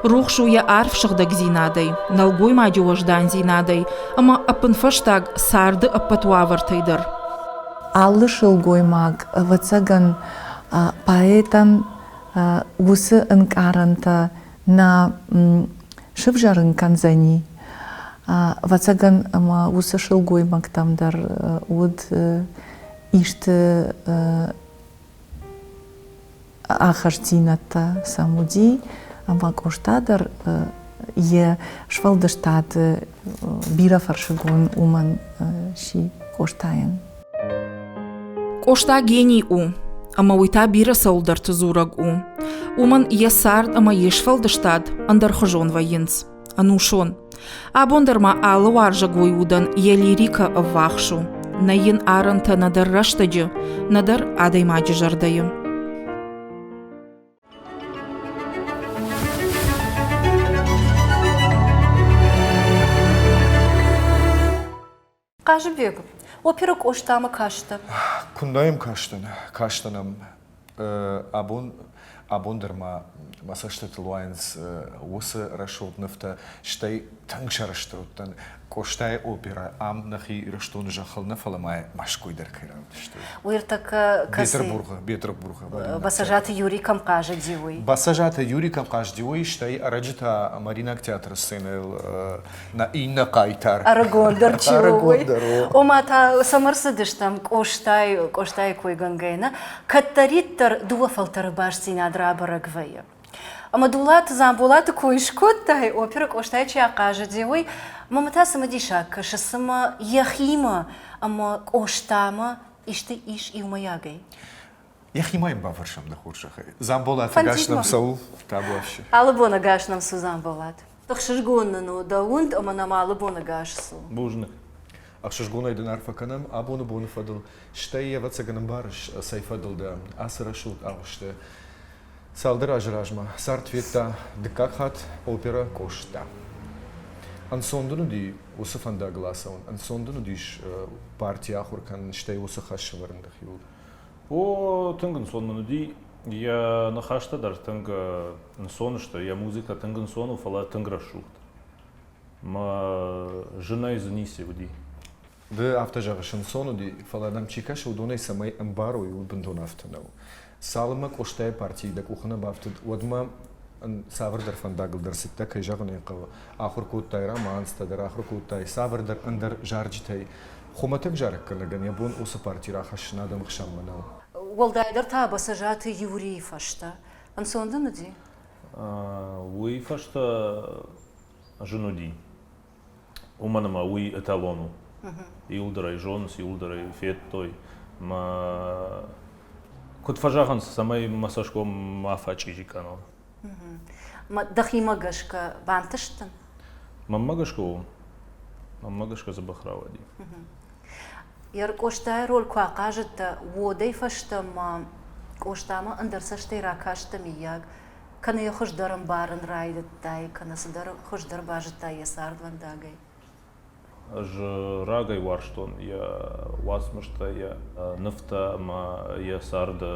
Рухс у йӕ арф сыгъдӕгдзинадӕй, нӕлгоймаджы уӕздандзинадӕй ӕмӕ ӕппынфӕстаг царды ӕппӕт уавӕртӕй дӕр.
Алы сылгоймаг, ӕвӕццӕгӕн, поэтӕн уыцы ӕнкъарӕнтӕ нӕ сывзӕрын кӕндзӕни. Ӕвӕццӕгӕн, ӕмӕ уыцы сылгоймӕгтӕм дӕр уыд исты ахастдзинӕдтӕ сӕм уыди, ӕмӕ Къоста дӕр йе сфӕлдыстады бирӕфӕрсыгон уымӕн сси Къостайӕн.
Къоста гений у, ӕмӕ уый та бирӕ цӕуылдӕрты дзурӕг у. Уымӕн йӕ цард ӕмӕ йе сфӕлдыстад ӕндӕрхуызон вӕййынц, ӕнусон. Абон дӕр ма алы уарзӕгой удӕн йӕ лирикӕ ӕввахс у. Нӕ йын арӕнтӕ нӕдӕр рӕстӕджы, нӕдӕр адӕймаджы зӕрдӕйы.
Хъазыбег, оперӕ Къостамӕ кастӕ?
Куыннӕ йӕм кастӕн, кастӕн ӕм. Абон, абон дӕр ма мӕ цӕстытыл уайынц уыцы рӕсугъд нывтӕ, стӕй тынг сӕрыстыр уыдтӕн, Къостайы оперӕ ам нӕхи Ирыстоны зӕххыл нӕ, фӕлӕ ма Мӕскуыйы дӕр кӕй равдыстой.
Уый ӕртӕккӕ кӕцы?
Бетъырбургы, Бетъырбургы.
Басажаты Юрий кӕм хъазыди, уый?
Басажаты Юрий кӕм хъазыди, уый, стӕй ӕрӕджы та Мариинаг театры сценӕйыл нӕ иннӕ хъайтар.
Ӕрыгондӕр чи у, уый. Ома та цӕмӕ рцыдыстӕм Къостайы, Къостайы койгӕнгӕйӕ нӕ, кӕддӕриддӕр дыууӕ фӕлтӕры бастдзинад рабӕрӕг вӕййы. Ӕмӕ Дулаты Дзамболаты кой скодтай, оперӕ Къостайы чи ахъазыди, уый мӕм та цымыдисаг кӕсы, цымӕ йӕхимӕ ӕмӕ Къостамӕ исты ис иумӕйагӕй?
Йӕхимӕ йын бафӕрсӕм дӕ хорзӕхӕй. Дзамболат ӕгас нӕм цӕуыл? Табуафси.
Алы бон ӕгас нӕм цу, Дзамболат. Ӕхсызгон нын у дӕ уынд ӕмӕ нӕм алы бон ӕгас цу.
Бузныг. Ӕхсызгонӕй дын арфӕ кӕнӕм абоны боны фӕдыл, стӕй, ӕвӕццӕгӕн, ӕмбарыс, цӕй фӕдыл дӕ ацы рӕсугъд агъуысты. Цалдӕр азы размӕ цард федта дыккаг хатт оперӕ Къоста. Ӕнцон дын уыди уыцы фӕндагыл ацӕуын, ӕнцон дын уыдис парти ахуыр кӕнын, стӕй уыцы хӕс сӕвӕрын дӕхиуыл?
О, тынг ӕнцон мын уыди. Йӕ ныхӕстӕ дӕр тынг ӕнцон сты, йӕ музыкӕ тынг ӕнцон у, фӕлӕ тынг рӕсугъд. Мӕ зынӕй дзы ницы уыди.
Ды афтӕ зӕгъыс, ӕнцон уыди, фӕлӕ нӕм чи кӕсы, уыдонӕй цӕмӕй ӕмбарой, уый бынтон афтӕ нӕу. Цалынмӕ Къостайы партийы дӕ къухы нӕ бафтыд, уӕдмӕ цавӕрдӕр фӕндагыл дӕр цыдтӕ, кӕй зӕгъын ӕй хъӕуы, ахуыр кодтай романстӕ дӕр, ахуыр кодтай цавӕрдӕр ӕндӕр зарджытӕй. Хуымӕтӕг зарӕггӕнӕгӕн йӕ бон уыцы парти рахӕссын адӕмы хсӕнмӕ нӕу.
Уӕлдайдӕр та Бӕцӕзаты Юрийы фӕстӕ. Ӕнцон дын уыди?
Уый фӕстӕ зын уыди. Уымӕн ӕмӕ уый эталон у. Иуылдӕр ӕй зонынц, иуылдӕр ӕй федтой. Мӕ куыд фӕзӕгъынц, цӕмӕй мӕ цӕсгом ма фӕчъизи кӕнон.
Дӕхимӕ гӕсгӕ бантыст дын?
Мӕнмӕ гӕсгӕ у. Мӕнмӕ гӕсгӕ дзӕбӕх рауади.
Йӕ Къостайы роль куы ахъазыдтӕ, уӕдӕй фӕстӕмӕ Къостамӕ ӕндӕр цӕстӕй ракастӕ, миййаг? Кӕнӕ йӕ хуыздӕр ӕмбарын райдыдтай, кӕнӕ цыдӕр хуыздӕр базыдтай йӕ цардвӕндагӕй?
Ӕз рагӕй уарзтон йӕ уацмыстӕ, йӕ нывтӕ ӕмӕ йӕ царды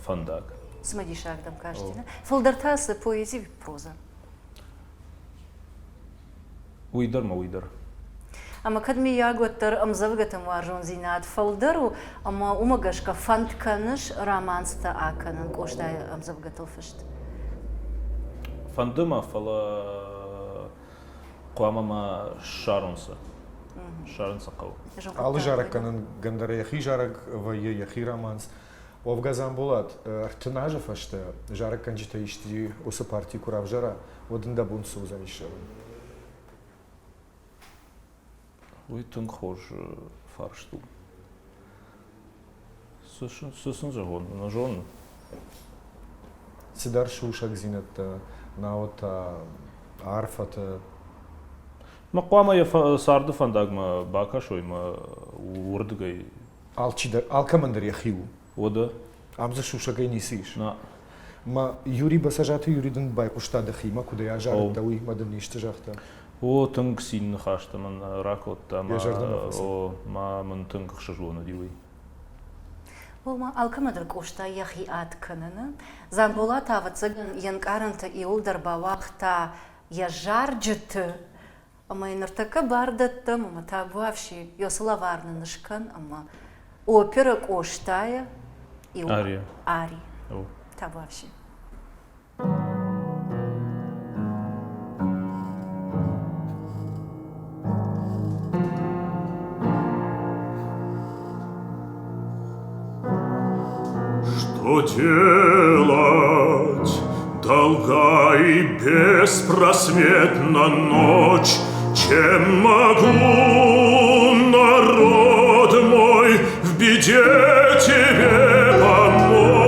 фӕндаг.
Цымыдисаг дӕм касти, нӕ? Фылдӕр та цы поэзи, прозӕ?
Уый дӕр мӕ уый дӕр.
Ӕмӕ кӕд миййаг уӕддӕр ӕмдзӕвгӕтӕм уарзондзинад фылдӕр у, ӕмӕ уымӕ гӕсгӕ фӕнд кӕныс романстӕ акӕнын Къостайы ӕмдзӕвгӕтыл фыст?
Фӕнды мӕ, фӕлӕ хъуамӕ ма ссарон сӕ. Ссарын сӕ хъӕуы.
Алы зарӕггӕнӕн дӕр йӕхи зарӕг вӕййы, йӕхи романс. Уӕвгӕ Дзамболат, 30 азы фӕстӕ зарӕггӕнджытӕ исти уыцы парти куы равзара, уӕд ын дӕ бон цы уыдзӕнис зӕгъын?
Уый тынг хорз фарст у. Цы сын зӕгъон, нӕ зонын.
Цыдӕр сусӕгдзинӕдтӕ, науӕд та арфӕтӕ.
Мӕ хъуамӕ йӕ царды фӕндагмӕ бакӕсой мӕ уырдыгӕй.
Алчидӕр, алкӕмӕн дӕр йӕхи у.
Уӕдӕ?
Ам дзы сусӕгӕй ницы ис.
Нӕ.
Ма Юрий Басажаты Юрий дын байхъуыста дӕхимӕ, куыд ӕй азарыдта, уый ма дын исты загъта?
О, тынг цин ныхӕстӕ мын ракодта.
Йӕ зӕрдӕмӕ фӕцыд.
О, ма мын тынг ӕхсызгон уыди уый.
Ома алкӕмӕ дӕр Къоста йӕхи ад кӕны, нӕ? Дзамболат, ӕвӕццӕгӕн, йе нкъарӕнтӕ иуылдӕр бауагъта йӕ зарджыты, ӕмӕ йын ныртӕккӕ бар дӕттӕм, ӕмӕ табуафси, Йосы лӕвар нын скӕн, ӕмӕ оперӕ Къостайы иу
Ари.
Ари. Табуафси.
Что делать? Долга и беспросветна ночь, Чем могу, народ мой, в беде тебе помочь?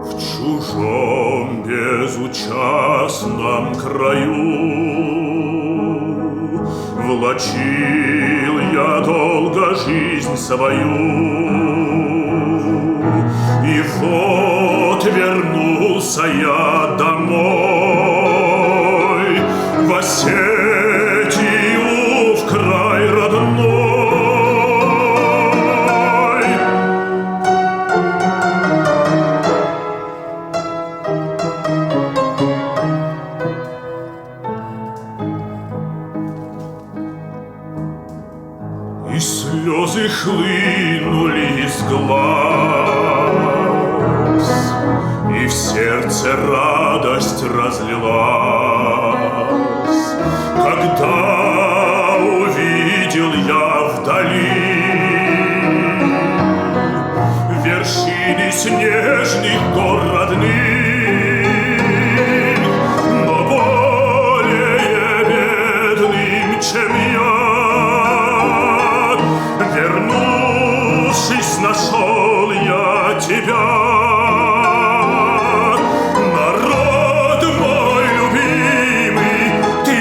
В чужом безучастном краю Влачил я долго жизнь свою. И вот вернулся я домой В Осетию, в край родной. И слезы хлынули из глаз, И в сердце радость разлилась, Когда увидел я вдали Вершины снежных гор родных, Но более бедным, чем я, нашел я тебя. Народ мой любимый, ты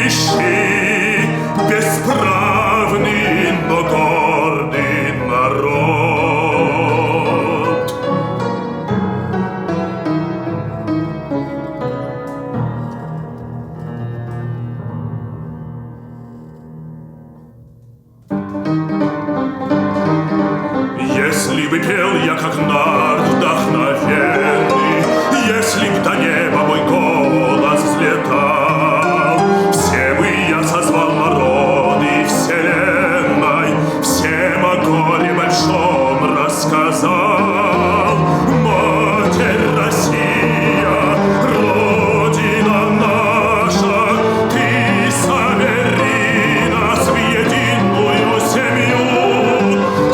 нищий, бесправный, но гордый народ. Если бы пел я, как нарт вдохновенный, Если б до неба мой голос взлетал, Все бы я созвал народы вселенной, Всем о горе большом рассказал. Матерь Россия, Родина наша, Ты собери нас в единую семью.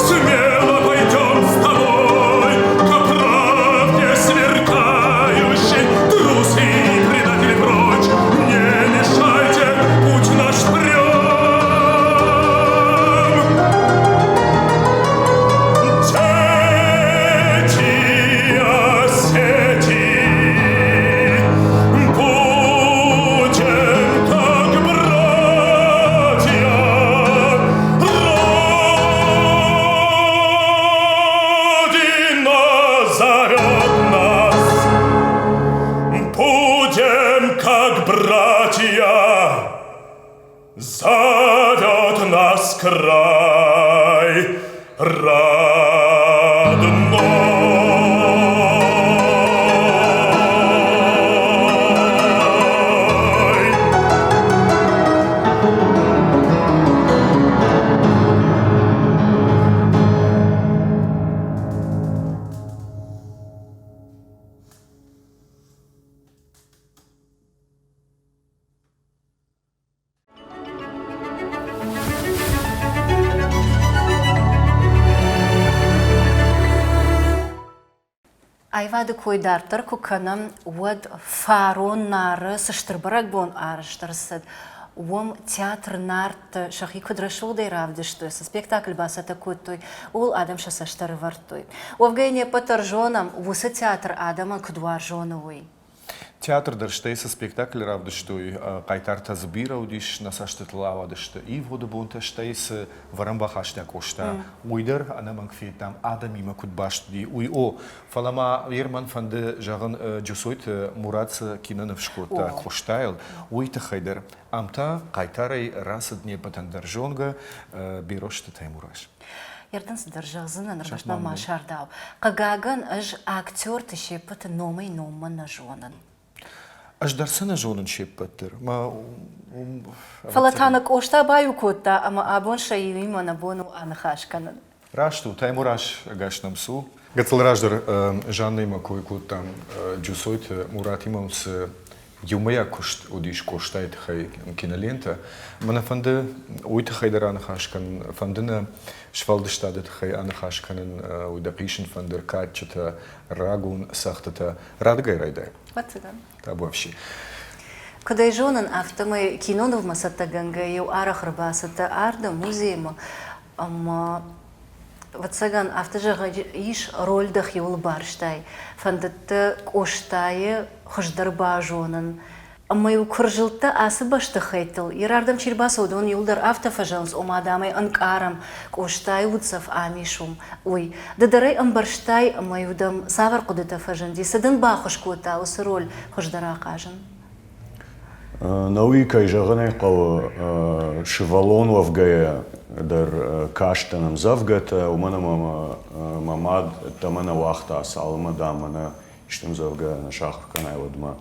Смело пойдем с тобой к правде сверкающей. Трусы и предатели прочь, не мешайте, путь наш прям. Дети Осетии, будем как братья, Родина зовет нас, будем как братья, зовет нас край родной.
Аивады кой дарддӕр куы кӕнӕм, уӕд фарон Нары цы стыр бӕрӕгбон арӕзт ӕрцыд, уым театр Нартты сӕхи куыд рӕсугъдӕй равдыстой, цы спектакль бацӕттӕ кодтой, ууыл адӕм сӕ цӕст ӕрывӕрдтой. Уӕвгӕ йын не ппӕт дӕр зонӕм, уыцы театр адӕмӕн куыд уарзон у, уый.
Театр дӕр стӕй цы спектакль равдыстой, хъайтартӕ дзы бирӕ уыдис, нӕ цӕстытыл ауадысты ивгъуыды бонтӕ, стӕй цы вӕрӕн бахаста Къоста, уый дӕр ӕнӕмӕнг федтам, адӕмимӕ куыд баст уыди, уый. О, фӕлӕ ма Ерман фӕнды зӕгъын, Джусойты Мурат цы киноныв скодта Къостайыл, уый тыххӕй дӕр. Ам та хъайтарӕй рацыд не ппӕтӕн дӕр зонгӕ Берозты Таймураз.
Ердын цыдӕр зӕгъдзынӕн, ӕрмӕст мӕ ма сардау. Хъыгагӕн, ӕз актерты се ппӕты номӕй-номмӕ нӕ зонын.
Ӕз дӕр сӕ нӕ зонын се ппӕт дӕр. Мӕ
Фӕлӕ та нӕ Къоста баиу кодта, ӕмӕ абон сӕ иуимӕ нӕ бон у аныхас кӕнын.
Раст у, Таймураз ӕгас нӕм цу. Гыццыл раздӕр Жаннӕимӕ кой кодтам Джусойты Муратимӕ цы иумӕйаг куыст уыдис Къостайы тыххӕй кинолентӕ. Мӕнӕ фӕнды уый тыххӕй дӕр аныхас кӕнын, фӕнды нӕ сфӕлдыстады тыххӕй аныхас кӕнын, уый дӕ хъисын фӕндыр, кадджытӕ, рагон цӕгъдтытӕ. Радыгай райдай.
Ӕвӕццӕгӕн.
Табуафси.
Куыд ӕй зонын, афтӕмӕй кинонывмӕ цӕттӕгӕнгӕ-иу арӕх ӕрбацыдтӕ ардӕм, музеймӕ, ӕмӕ ӕвӕццӕгӕн, афтӕ зӕгъӕн ис, роль дӕхиуыл барстай. Фӕндыдтӕ Къостайы хуыздӕр базонын. Ӕмӕ-иу куы рзылдтӕ ацы бӕстыхӕйттыл, йе рардӕм чи рбацӕуы, уыдон иуылдӕр афтӕ фӕзӕгъынц, ома, дам ӕй ӕнкъарӕм, Къостайы уддзӕф ам ис уым, уый. Ды дӕр ӕй ӕмбӕрстай ӕмӕ-иу дӕм цавӕр хъуыдытӕ фӕзынди, цы дын баххуыс кодта уыцы роль хуыздӕр ахъазын?
Науи, кӕй зӕгъын ӕй хъӕуы, сывӕллон уӕвгӕйӕ дӕр кастӕн ӕмдзӕвгӕтӕ, уымӕн ӕмӕ мӕ мад ӕддӕмӕ нӕ уагъта, цалынмӕ, дам, мӕнӕ исты ӕмдзӕвгӕ нӕ сахуыр кӕнай, уӕдмӕ.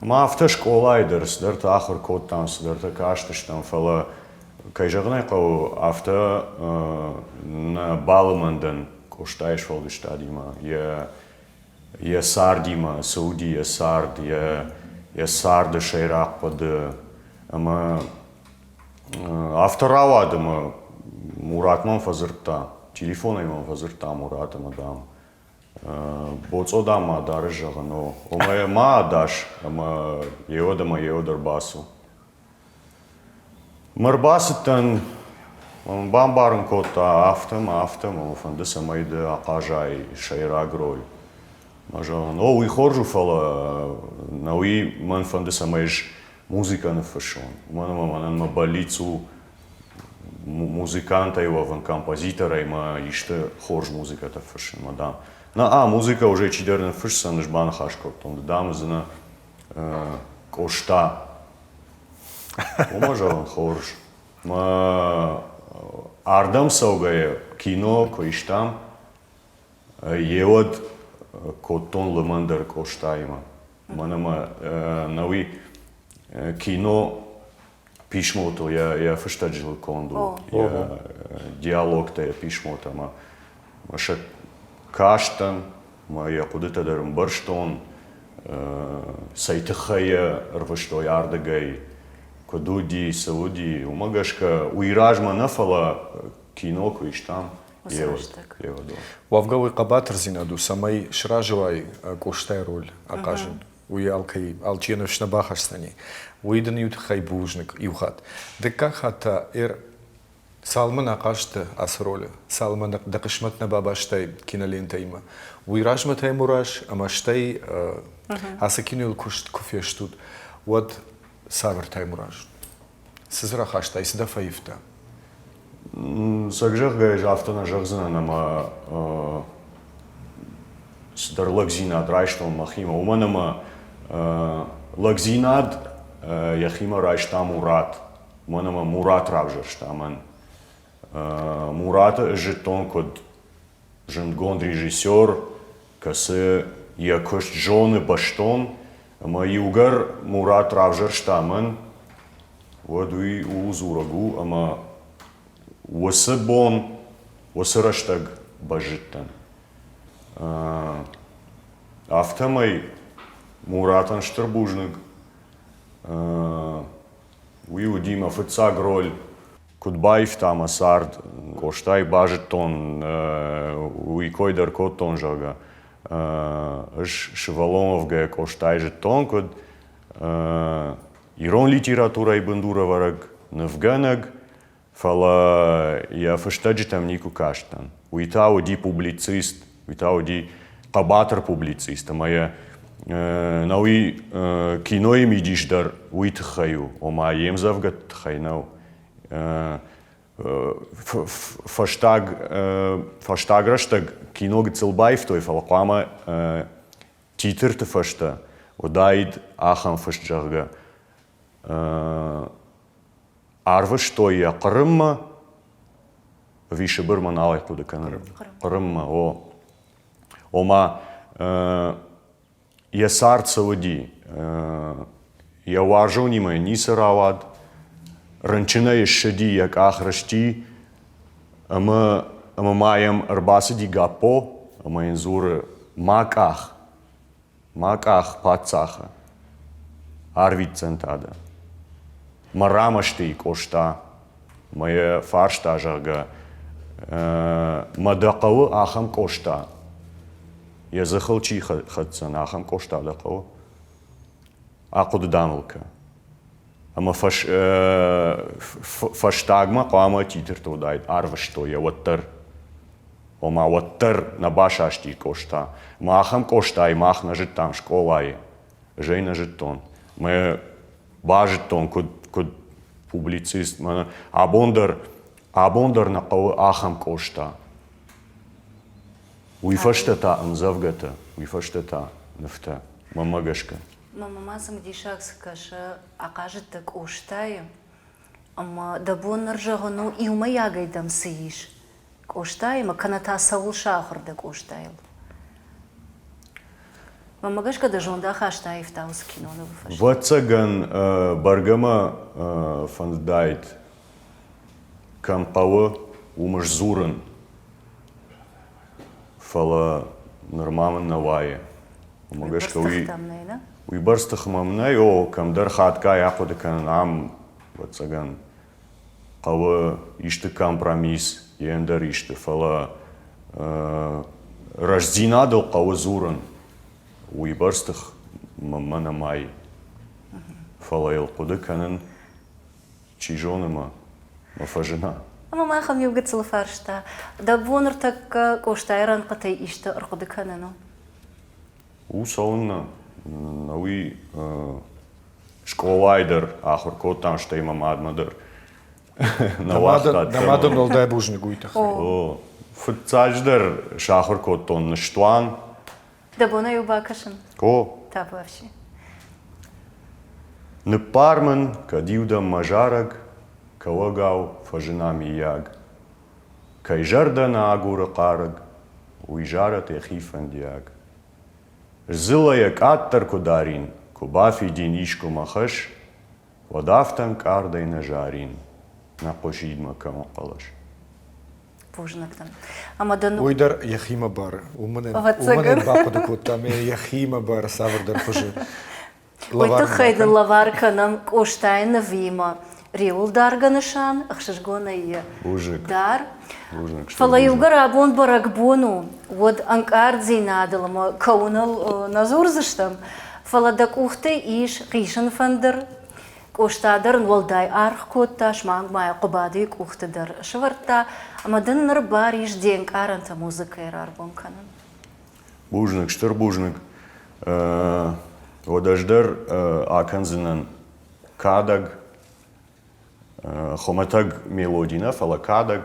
Ӕмӕ афтӕ скъолайы дӕр цыдӕртӕ ахуыр кодтам, цыдӕртӕ кастыстӕм, фӕлӕ, кӕй зӕгъын ӕй хъӕуы, афтӕ нӕ балымӕн дӕн Къостайы сфӕлдыстадимӕ, йӕ йӕ цардимӕ, цы уыди йӕ цард, йӕ, йӕ царды сӕйраг хъуыды. Ӕмӕ афтӕ рауад, ӕмӕ Мурат мӕм фӕдзырдта, телефонӕй мӕм фӕдзырдта Мурат ӕмӕ, дам, боцъо, дам, ма дарыс, зӕгъын, о. Омӕ ма ӕдас, ӕмӕ еуӕд ӕмӕ еуӕд ӕрбацу. Мӕ рбацыдтӕн. Мӕн бамбарын кодта, афтӕ мӕ, афтӕ мӕ фӕнды, цӕмӕй ды ахъазай сӕйраг роль. Мӕ зӕгъын, о, уый хорз у, фӕлӕ нӕуи мӕн фӕнды, цӕмӕй ӕз музыкӕ ныффыссон. Уымӕн ӕмӕ мӕнӕн мӕ бӕллиц у музыкантӕй уӕвын, композиторӕй мӕ исты хорз музыкӕтӕ фыссынмӕ, дам. На, а музыкӕ уже чидӕр ныффысдзӕн, ӕз баныхас кодтон, ды, дам, уыдзынӕ Къоста. Уымӕ зӕгъын хорз. Мӕ ардӕм цӕугӕйӕ кино куы истам, еуӕд кодтон лымӕн дӕр Къостаимӕ. Мӕн ӕмӕ нӕуи кино писмотыл йӕ, йӕ фыстӕджытыл конд у, йӕ диалогтӕ, йӕ писмотӕ ӕмӕ сӕ кастӕн, мӕ йӕ хъуыдытӕ дӕр ӕмбӕрстон, цӕй тыххӕй йӕ ӕрвыстой ардыгӕй, куыд уыди, цы уыди, уымӕ гӕсгӕ уый размӕ нӕ, фӕлӕ кино куы истам,
Уӕвгӕ уый хъӕбатырдзинад у, цӕмӕй сразы уай Къостайы роль ахъазын. Уый алкӕй, алчи йӕ ныфс нӕ бахӕсдзӕни. Уый дын иу тыххӕй бузныг иу хатт. Дыккаг хатт та ӕр цалынмӕ нӕ ахъазтӕ ацы ролы, цалынмӕ дӕ хъысмӕт нӕ бабастай кинолентӕимӕ, уый размӕ Таймураз ӕмӕ стӕй ацы кинойыл куыст куы фестут, уӕд цавӕр Таймураз? Цы дзы рахастай, цы дӕ фӕивта?
Цӕг зӕгъгӕ, ӕз афтӕ нӕ зӕгъдзынӕн, ӕмӕ цыдӕр лӕгдзинад райстон мӕхимӕ, уымӕн ӕмӕ лӕгдзинад йӕхимӕ райста Мурат, уымӕн ӕмӕ Мурат равзӕрста мӕн. Мураты ӕз зыдтон куыд зындгонд режиссер, кӕцы йӕ куыст зоны бӕстон, ӕмӕ иугӕр Мурат равзӕрста мӕн, уӕд уый ууыл дзурӕг у, ӕмӕ уыцы бон, уыцы рӕстӕг бӕззыдтӕн. Афтӕмӕй Муратӕн стыр бузныг. Уый уыди мӕ фыццаг роль. Куыд баивта мӕ цард, Къостайы базыдтон, уый кой дӕр кодтон, зӕгъгӕ. Ӕз сывӕллон уӕвгӕйӕ Къостайы зыдтон, куыд ирон литературӕйы бындурӕвӕрӕг, нывгӕнӕг, фӕлӕ йӕ фыстӕджытӕм никуы кастӕн. Уый та уыди публицист, уый та уыди хъӕбатыр публицист, ӕмӕ йӕ науи кинойы мидис дӕр уый тыххӕй у, ома йе мдзӕвгӕты тыххӕй нӕу. Фӕстаг, фӕстаг рӕстӕг кино гыццыл баивтой, фӕлӕ хъуамӕ титрты фӕстӕ уыдаид ахӕм фыст, зӕгъгӕ, арвыстой йӕ Хъырыммӕ, ӕви Сыбырмӕ нал ӕй хъуыды кӕнын. Хъырыммӕ, о. Ома, йӕ цард цы уыди, йӕ уарзонимӕ ницы рауад, рынчынӕй ссыди, йӕ къах рысти, ӕмӕ, ӕмӕ ма йӕм ӕрбацыди Гаппо ӕмӕ йын дзуры, ма къах, Мӕ къах паддзахы. Арвитдзӕн та дӕ. Мӕ рамӕсты и Къоста. Мӕ йӕ фарста, зӕгъгӕ, мӕ дӕ хъӕуы ахӕм Къоста? Йӕ дзыхыл чи хӕцдзӕн, ахӕм Къоста дӕ хъӕуы? Ахъуыды дам ыл кӕ. Ӕмӕ фӕстагмӕ хъуамӕ титрты уыдаид, арвыстой йӕ уӕддӕр. Ома, уӕддӕр нӕ басасти Къоста. Мӕ ахӕм Къостайы мах нӕ зыдтам скъолайы. Ӕз ӕй нӕ зыдтон. Мӕ базыдтон, куыд, куыд публицист. Мӕнӕ абон дӕр, абон дӕр нӕ хъӕуы ахӕм Къоста. Уый фӕстӕ та ӕмдзӕвгӕтӕ, уый фӕстӕ та нывтӕ, мӕнмӕ гӕсгӕ.
Мӕнмӕ ма цымыдисаг цы кӕсы, ахъазыдтӕ Къостайы, ӕмӕ дӕ бон ныр зӕгъын у, иумӕйагӕй дӕм цы ис Къостаимӕ, кӕнӕ та цӕуыл сахуыр дӕ Къостайыл? Мӕнмӕ гӕсгӕ дӕ зондахаст аивта уыцы кинонывы фӕстӕ.
Вӕццӕгӕн, бӕргӕ мӕ фӕндыдаид, кӕм хъӕуы, уым сдзурын, фӕлӕ нырма мын нӕ уайы. Уымӕ гӕсгӕ уый, уыйбӕрц тых мӕм нӕй, о, кӕмдӕр хатгай ахъуыды кӕнын ам, ӕвӕццӕгӕн, хъӕуы исты компромисс, йе ӕндӕр исты, фӕлӕ рӕстдзинадыл хъӕуы дзурын, уыйбӕрц тых мӕнмӕ нӕма и. Фӕлӕ йыл хъуыды кӕнын, чи зоны мӕ, мӕ фӕзына.
Ӕмӕ махӕм иу гыццыл фарста. Дӕ бон ныртӕккӕ Къостайы рӕнхъытӕй исты ӕрхъуыды кӕнын у?
У цӕуыннӕ? Уый скъолайы дӕр ахуыр кодтам, стӕй мӕ мадмӕ дӕр.
Нӕ уагъта. Дӕ мадӕн уӕлдай бузныг уый тыххӕй.
О, фыццаджыдӕр сахуыр кодтон ныстуан.
Дӕ бонӕй-иу бакӕсын?
О.
Табуафси.
Ныббар мын, кӕд-иу дӕм мӕ зарӕг кӕуӕгау фӕзына миййаг. Кӕй зӕрдӕ нӕ агуры хъарӕг, уый зарӕд йӕхи фӕндиаг. Дзылайӕ къаддӕр куы дарин, куы бафидин искуы мӕ хӕс, уӕд афтӕ ӕнкъардӕй нӕ зарин, нӕ хъуысид мӕ кӕуын хъӕлӕс.
Бузныг дын. Ӕмӕ дын
Уый дӕр йӕхимӕ бары. Уымӕн ӕй бахъуыды кодта, ӕмӕ йӕхимӕ бары цавӕрдӕр хуызы.
Уый тыххӕй дын лӕвар кӕнӕм Къостайы нывимӕ риуылдаргӕ нысан, ӕхсызгонӕй йӕ дар. Фӕлӕ иугӕр абон бӕрӕгбон у, уӕд ӕнкъарддзинадыл ӕмӕ кӕуыныл нӕ дзурдзыстӕм, фӕлӕ дӕ къухты ис хъисын фӕндыр. Къоста дӕр ын уӕлдай аргъ кодта, суанг ма йӕ Хъуыбадыйы къухты дӕр сӕвӕрдта, ӕмӕ дын ныр бар ис де нкъарӕнтӕ музыкӕйы раргом кӕнын.
Бузныг, стыр бузныг. Уӕд ӕз дӕр акӕндзынӕн кадӕг, хуымӕтӕг мелоди нӕ, фӕлӕ кадӕг.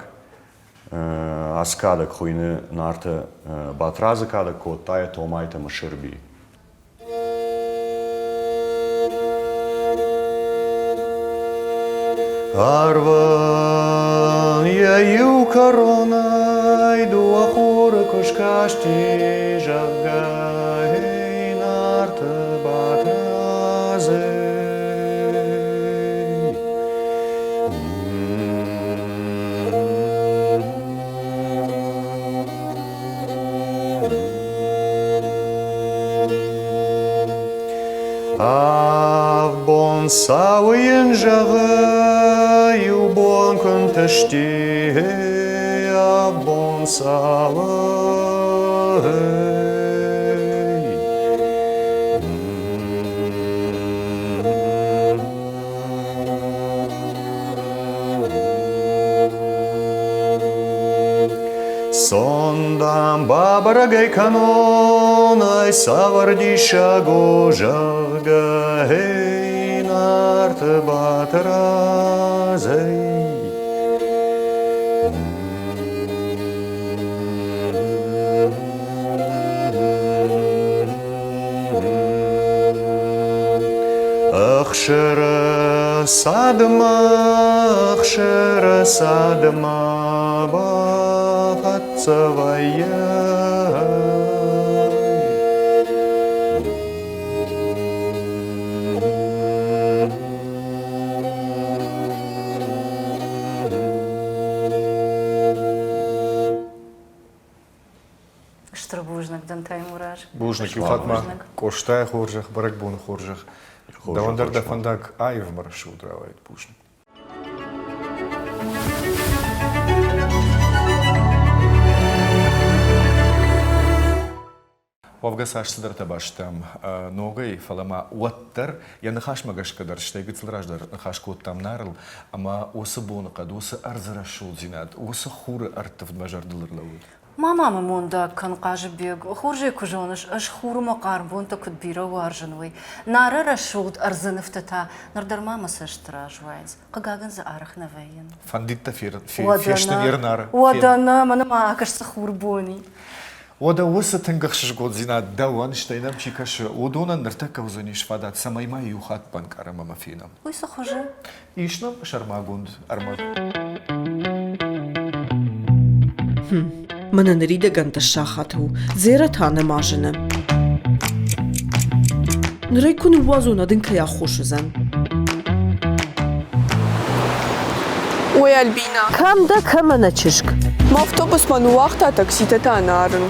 Ацы кадӕг хуыйны Нарты Батрадзы кадӕг кодта йӕ Томайты Мысырби. Арвӕн йӕ иу кӕронӕй дыууӕ хуры куы скасти, зӕгъгӕ, ей, Нарты Батрадз, ей. Авд сауы йын зӕгъы, иу бон куы нтысти, авд сауы. Цон, дам, бабӕрӕгӕй кӕнон, ай цавӕр диссаг у, зӕгъгӕ, эй, Нарты Батрадз, эй. Ӕхсыры цадмӕ, ӕхсыры цадмӕ бахӕццӕ вӕййы.
Стыр бузныг дын, Таймураз.
Бузныг, иу хатт ма Къостайы хорзӕх, бӕрӕгбоны хорзӕх. Дӕуӕн дӕр дӕ фӕндаг аивмӕ рӕсугъд рауайд. Бузныг. Уӕвгӕ цас цыдӕртӕ бастам ногӕй, фӕлӕ ма уӕддӕр йӕ ныхасмӕ гӕсгӕ дӕр, стӕй гыццыл раздӕр ныхас кодтам Нарыл, ӕмӕ уыцы боныхъӕд, уыцы ӕрдзы рӕсугъддзинад, уыцы хуры ӕрттывд мӕ зӕрдыл ӕрлӕууыд.
Ма мӕм мондаг кӕн, Хъазыбег, хорз ӕй куы зоныс, ӕз хурмӕ хъарм бонтӕ куыд бирӕ уарзын, уый. Нары рӕсугъд ӕрдзы нывтӕ та ныр дӕр ма мӕ цӕсты раз уайынц. Хъыгагӕн дзы арӕх нӕ вӕййын.
Фӕндид дӕ фестын Ернары?
Уӕдӕ нӕ, мӕнӕ ма акӕс цы хурбони.
Уӕдӕ уыцы тынг ӕхсызгондзинад дӕуӕн, стӕй нӕм чи кӕсы, уыдонӕн ныртӕккӕ уыдзӕнис фадат, цӕмӕй ма иу хатт банкъарӕм ӕмӕ фенӕм.
Уый цы хуызы?
Ис нӕм сӕрмагонд ӕрмӕг.
Хм, мӕнӕ ныридӕгӕн дӕс сахаты у, Дзерӕ та нӕма зыны. Ныр ӕй куы ныууадзон, уӕд ын кӕй аххос уыдзӕн?
Ой, Альбина.
Кӕм дӕ, кӕм ӕнӕ чызг?
Мӕ автобусмӕ ныууагъта такситӕ та нӕ арын.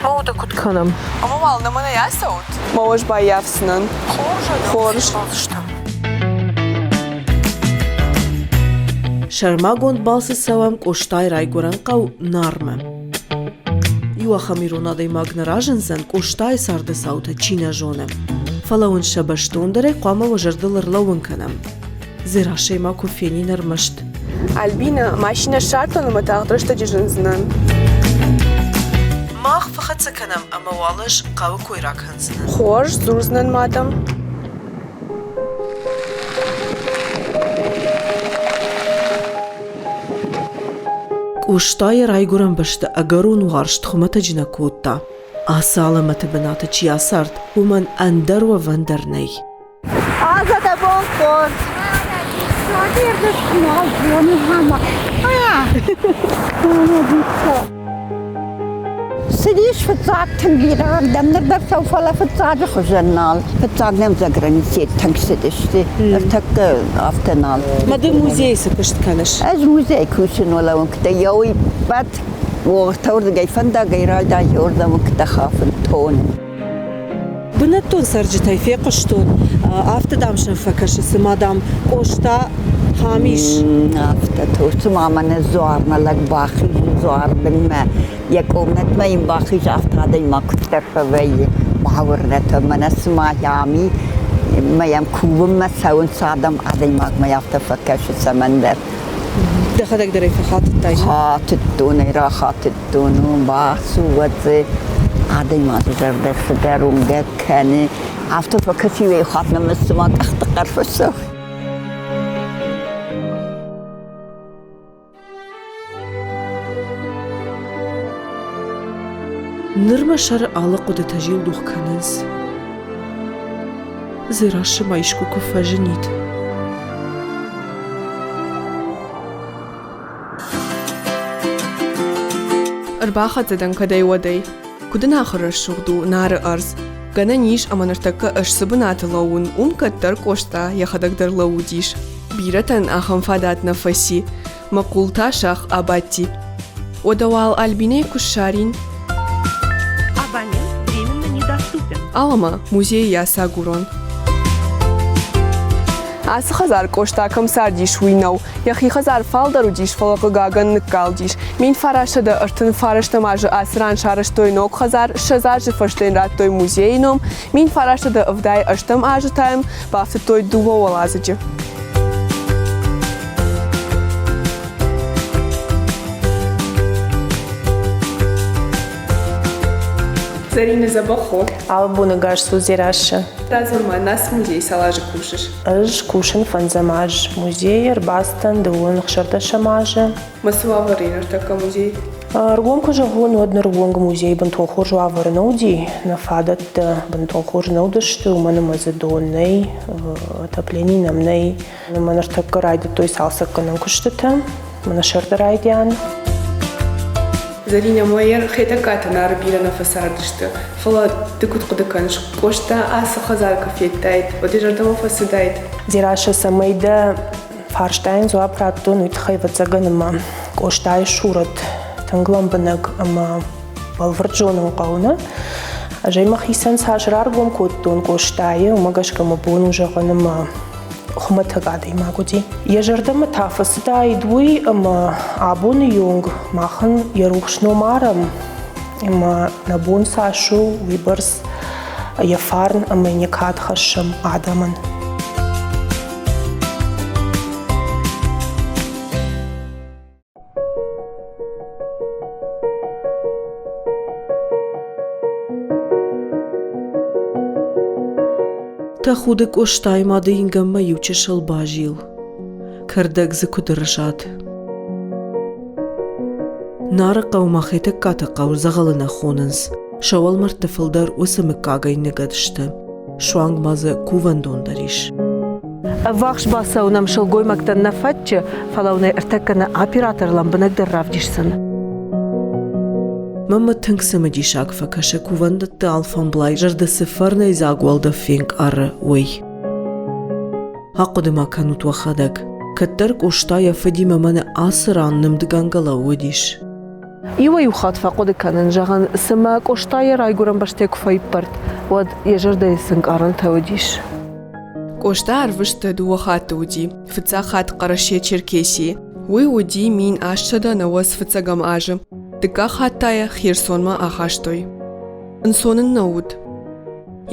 Ма уӕдӕ куыд кӕнӕм?
Ӕмӕ уал нӕ мӕнӕй ацӕут, мӕ уӕз баййафдзынӕн.
Хорз,
Хорз.
Сӕрмагонд балцы цӕуӕм Къостайы райгуырӕн хъӕу Нармӕ. Иу ахӕм ирон адӕймаг нӕ разындзӕн, Къостайы царды цаутӕ чи нӕ зоны. Фӕлӕ уын сӕ бӕстондӕрӕй хъуамӕ уӕ зӕрдыл ӕрлӕууын кӕнӕм. Дзерассӕй ма куы фенин ӕрмӕст.
Альбина, машинӕ ссардтон ӕмӕ тагъд рӕстӕджы зындзынӕн.
Мах фӕхӕццӕ кӕнӕм ӕмӕ уал ӕз хъӕуы кой ракӕндзынӕн.
Хорз, дзурдзынӕн ма дӕм.
Къоста йӕ райгуырӕн бӕстӕ ӕгӕрон уарзт хуымӕтӕджы нӕ кодта. Ацы алӕмӕты бынаты чи ацард, уымӕн ӕндӕр уӕвӕн дӕр нӕй.
Азатӕ бон хорз! Цыдис фыццаг тынг бирӕ ардӕм, ныр дӕр цӕуы, фӕлӕ фыццаджы хуызӕн нал. Фыццаг нӕм заграницӕйы тынг цыдысты, ӕртӕккӕ афтӕ нал.
Ма ды музейы цы куыст кӕныс?
Ӕз музейы кусын уӕлӕуынгтӕ еуи бӕт уогътӕ фӕндагӕй райдай еуырдӕм уынгтӕ хафын тонын.
Бынӕттон цӕрджытӕй фехъуыстон, афтӕ дам сӕм фӕкӕсы, цыма дам Къоста хам ис.
Афтӕ то, цыма мӕнӕ дзуармӕ лӕг бахизы дзуар бынмӕ, йӕ къомнӕтмӕ йын бахизы, афтӕ адӕймаг куыддӕр фӕвӕййы, бауырнӕт мӕнӕ цыма ам и, мӕ йӕм кувынмӕ цӕуынц адӕм, адӕймагмӕ афтӕ фӕкӕсы цӕмӕндӕр.
Дӕхӕдӕг дӕр ӕй фӕхатыдтай?
Хатыдтон ӕй, рахатыдтон, бацу, уӕд дзы адӕймаджы зӕрдӕ цыдӕр уынгӕг кӕны. Афтӕ фӕкӕсы, хатт нӕм цыма къӕхты хъӕр фӕцӕуы.
Ныр мӕ сӕры алы хъуыдытӕ зилдух кӕнынц. Дзерассӕ ма искуы куы фӕзынид.
Ӕрбахӕццӕ дӕн кӕдӕй-уӕдӕй. Куыд ын ахуыр рӕсугъд у Нары ӕрдз. Гӕнӕн ис, ӕмӕ ныртӕккӕ ӕз цы бынаты лӕууын, уым кӕддӕр Къоста йӕхӕдӕг дӕр лӕууыдис. Бирӕтӕн ахӕм фадат нӕ фӕци. Мӕ хъул та сах абадти. Уӕдӕ уал Альбинӕйы куы ссарин.
Абонент временно недоступен.
Алама, музейы йӕ ацагурон. Ацы хӕдзар Къоста кӕм цардис, уый нӕу. Йӕхи хӕдзар фалдӕр уыдис, фӕлӕ хъыгагӕн ныккалдис. 1939 азы ацы ран сарӕзтой ног хӕдзар, 20 азы фӕстӕ йын радтой музейы ном, 1978 азы та йӕм бафтыдтой дыууӕ уӕладзыджы. Зӕринӕ дзӕбӕх у.
Алы боны гас цу Дзерассӕ.
Радзур-ма, нас музейы цал азы кусыс?
Ӕз кусын фӕндзӕм аз музейы, ӕрбацыдтӕн дыууын ӕхсӕрдӕсӕм азы.
Ма цы уавӕры и ныртӕккӕ музей?
Ӕргом куы зӕгъон, уӕд ныры онг музей бынтон хорз уавӕры нӕ уыди. Нӕ фадӕттӕ бынтон хорз нӕ уыдысты, уымӕн ӕмӕ дзы дон нӕй, отоплени нӕм нӕй. Ӕмӕ ныртӕккӕ райдыдтой цалцӕггӕнӕн куыстытӕ, мӕнӕ сӕрды райдиан.
Зӕринӕ, мӕ Хетӕгкаты Нары бирӕ нӕ фӕцардысты, фӕлӕ ды куыд хъуыды кӕныс, Къоста ацы хӕдзар куы федтаид, уӕд йӕ зӕрдӕмӕ фӕцыдаид?
Дзерассӕ, цӕмӕй дӕ фарстайӕн дзуапп радтон, уый тыххӕй, ӕвӕццӕгӕн, ӕмӕ Къостайы сурӕт тынг лӕмбынӕг ӕмӕ бӕлвырд зонын хъӕуы, нӕ? Ӕз ӕй мӕхицӕн цас раргом кодтон Къостайы, уымӕ гӕсгӕ мӕ бон у зӕгъын, ӕмӕ хуымӕтӕг адӕймаг уыди. Йӕ зӕрдӕмӕ та фӕцыдаид уый, ӕмӕ абоны онг махӕн йӕ рухс ном арӕм, ӕмӕ нӕ бон цас у, уыйбӕрц йӕ фарн ӕмӕ йын йӕ кад хӕссӕм адӕмӕн.
Тӕхуды Къостайы мады ингӕнмӕ иу чысыл базил, кӕрдӕг дзы куыд ӕрзад. Нары хъӕумӕ Хетӕгкаты хъӕу дзӕгъӕлы нӕ хонынц, сӕ уӕлмӕрдты фылдӕр уыцы мыггагӕй ныгӕд сты. Суанг ма дзы кувӕндон дӕр ис.
Ӕввахс бацӕуын ӕм сылгоймӕгтӕн нӕ фӕтчы, фӕлӕ уын ӕй ӕртӕккӕ нӕ оператор лӕмбынӕгдӕр равдисдзӕн.
Мӕнмӕ тынг цымыдисаг фӕкӕсы кувӕндӕтты алфамблай зӕрдӕ цы фӕрнӕйдзаг уӕлдӕф фенкъары, уый. Ахъуыды-ма кӕнут уӕхӕдӕг, кӕддӕр Къоста йӕ фыдимӕ мӕнӕ ацы ран нымдгӕнгӕ лӕууыдис.
Иуӕй-иу хатт фӕхъуыды кӕнын, зӕгъын, цымӕ Къоста йӕ райгуырӕн бӕстӕ куы фӕиппӕрд, уӕд йӕ зӕрдӕйы цы ӕнкъарӕнтӕ уыдис.
Къоста ӕрвысты дыууӕ хатты уыди. Фыццаг хатт Хъӕрӕсе-Черкесийы. Уый уыди 1890 фыццӕгӕм азы. Дыккаг хатт та йӕ Херсонмӕ ахастой. Ӕнцон ын нӕ уыд.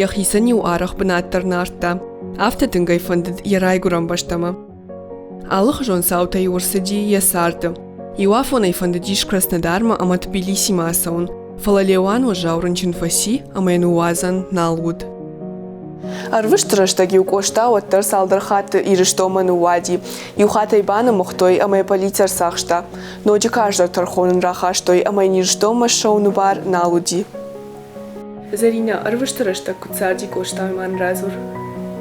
Йӕхицӕн-иу арӕх бынат дӕр нӕ ардта. Афтӕ тынг ӕй фӕндыд йӕ райгуырӕн бӕстӕмӕ. Алыхуызон цаутӕ-иу ӕрцыди йӕ царды. Иу афон ӕй фӕндыдис Краснодармӕ ӕмӕ Тбилисимӕ ацӕуын, фӕлӕ Леуан уӕззау рынчын фӕци ӕмӕ йын уадзӕн нал уыд. Ӕрвысты рӕстӕг-иу Къоста уӕддӕр цалдӕр хатты Ирыстонмӕ ныууади. Иу хатт ӕй банымыгътой ӕмӕ йӕ полици ӕрцахста. Ноджы карздӕр тӕрхон ын рахастой ӕмӕ йын Ирыстонмӕ ссӕуыны бар нал уыди. Зӕринӕ, ӕрвысты рӕстӕг куыд царди Къоста, уый ма нын радзур.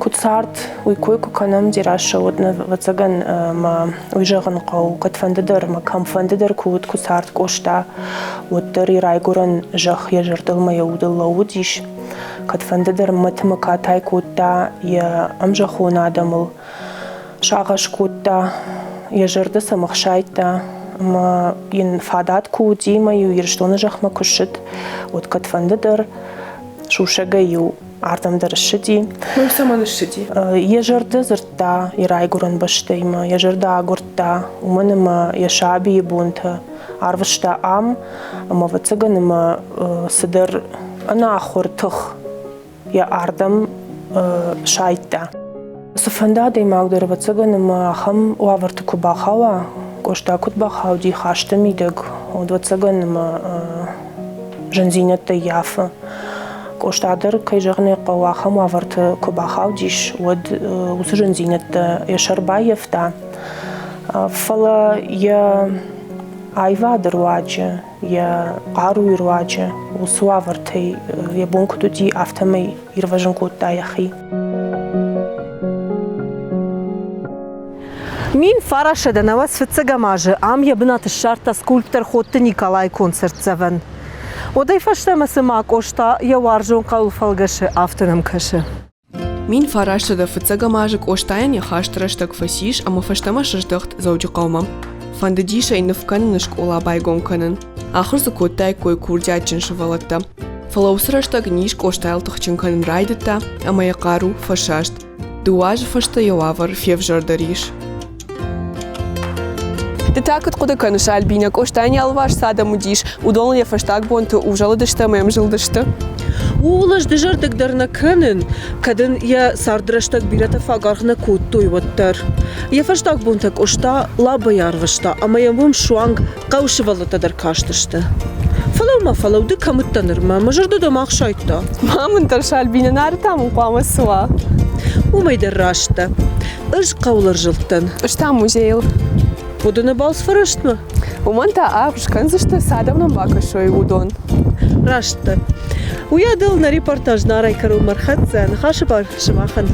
Куыд цард, уый кой куы кӕнӕм, Дзерассӕ, уӕд ӕвӕццӕгӕн мӕ уый зӕгъын хъӕуы, кӕдфӕнды дӕр ӕмӕ кӕмфӕнды дӕр куы уыд, куы цард Къоста, уӕддӕр йӕ райгуырӕн зӕхх йӕ зӕрдыл мӕ йӕ удыл лӕууыдис. Кӕдфӕнды дӕр мӕт ӕмӕ катай кодта йӕ ӕмзӕххон адӕмыл, сагъӕс кодта, йӕ зӕрдӕ сӕм ӕхсайдта ӕмӕ йын фадат куы уыди ӕмӕ-иу Ирыстоны зӕхмӕ куы ссыд, уӕд кӕдфӕнды дӕр сусӕгӕй-иу ардӕм дӕр ссыди.
Уым цӕмӕн ссыди?
Йӕ зӕрдӕ дзырдта йӕ райгуырӕн бӕстӕимӕ, йӕ зӕрдӕ агуырдта, уымӕн ӕмӕ йӕ сабийы бонтӕ арвыста ам, ӕмӕ ӕвӕццӕгӕн ӕмӕ цыдӕр ӕнахуыр тых йӕ ардӕм сайдта. Цыфӕнды адӕймаг дӕр, ӕвӕццӕгӕн, ӕмӕ ахӕм уавӕрты куы бахауа, Къоста куыд бахауди хӕсты мидӕг, уӕд, ӕвӕццӕгӕн, ӕмӕ зындзинӕдтӕ ййафы. Къоста дӕр, кӕй зӕгъын ӕй хъӕуы, ахӕм уавӕрты куы бахаудис, уӕд уыцы зындзинӕдтӕ йӕ сӕр баййӕфта. Фӕлӕ йӕ аивады руаджы, йӕ хъаруйы руаджы уыцы уавӕртӕй йӕ бон куыд уыди, афтӕмӕй ирвӕзын кодта йӕхи.
1995 фыццӕгӕм азы ам йӕ бынат ссардта скульптор Ходты Николайы концертдзӕвӕн. Уӕдӕй фӕстӕмӕ цыма Къоста йӕ уарзон хъӕуыл фӕлгӕсы, афтӕ нӕм кӕсы.
1900 фыццӕгӕм азы Къостайӕн йӕ хӕсты рӕстӕг фӕцис ӕмӕ фӕстӕмӕ сыздӕхт Дзӕуджыхъӕумӕ. Фӕндыдис ӕй ныв кӕныны скъола байгом кӕнын. Ахуыр дзы кодтаиккой курдиатджын сывӕллӕттӕ. Фӕлӕ уыцы рӕстӕг низ Къостайыл тыхджын кӕнын райдыдта ӕмӕ йӕ хъару фӕсаст. Дыууӕ азы фӕстӕ йӕ уавӕр февзӕрдӕр ис. Ды та куыд хъуыды кӕныс, Альбинӕ, Къостайӕн йӕ алыварс цы адӕм уыдис, уыдоныл йӕ фӕстаг бонты узӕлыдысты ӕмӕ йӕм зылдысты?
Ууыл ӕз дызӕрдыг дӕр нӕ кӕнын, кӕд ын йӕ царды рӕстӕг бирӕтӕ фаг аргъ нӕ кодтой, уӕддӕр. Йӕ фӕстаг бонтӕ Къоста Лабӕйы арвыста ӕмӕ йӕм уым суанг хъӕуы сывӕллӕттӕ дӕр кастысты. Фӕлӕуу-ма, фӕлӕуу, ды кӕм уыдтӕ нырмӕ? Мӕ зӕрдӕ дӕм ӕхсайдта.
Ма мын тӕрс, Альбинӕ, Нары та мын хъуамӕ цы уа?
Уымӕй дӕр раст дӕ. Ӕз хъӕуыл ӕрзылдтӕн.
Ӕз та музейыл.
Уыдоны балц фӕрӕстмӕ?
Уымӕн та аргъ скӕндзысты, цы адӕм нӕм бакӕсой, уыдон.
Раст дӕ. Уыйадыл нӕ репортаж Нарӕй кӕронмӕ ӕрхӕццӕ. Ныхасы бар сымахӕн.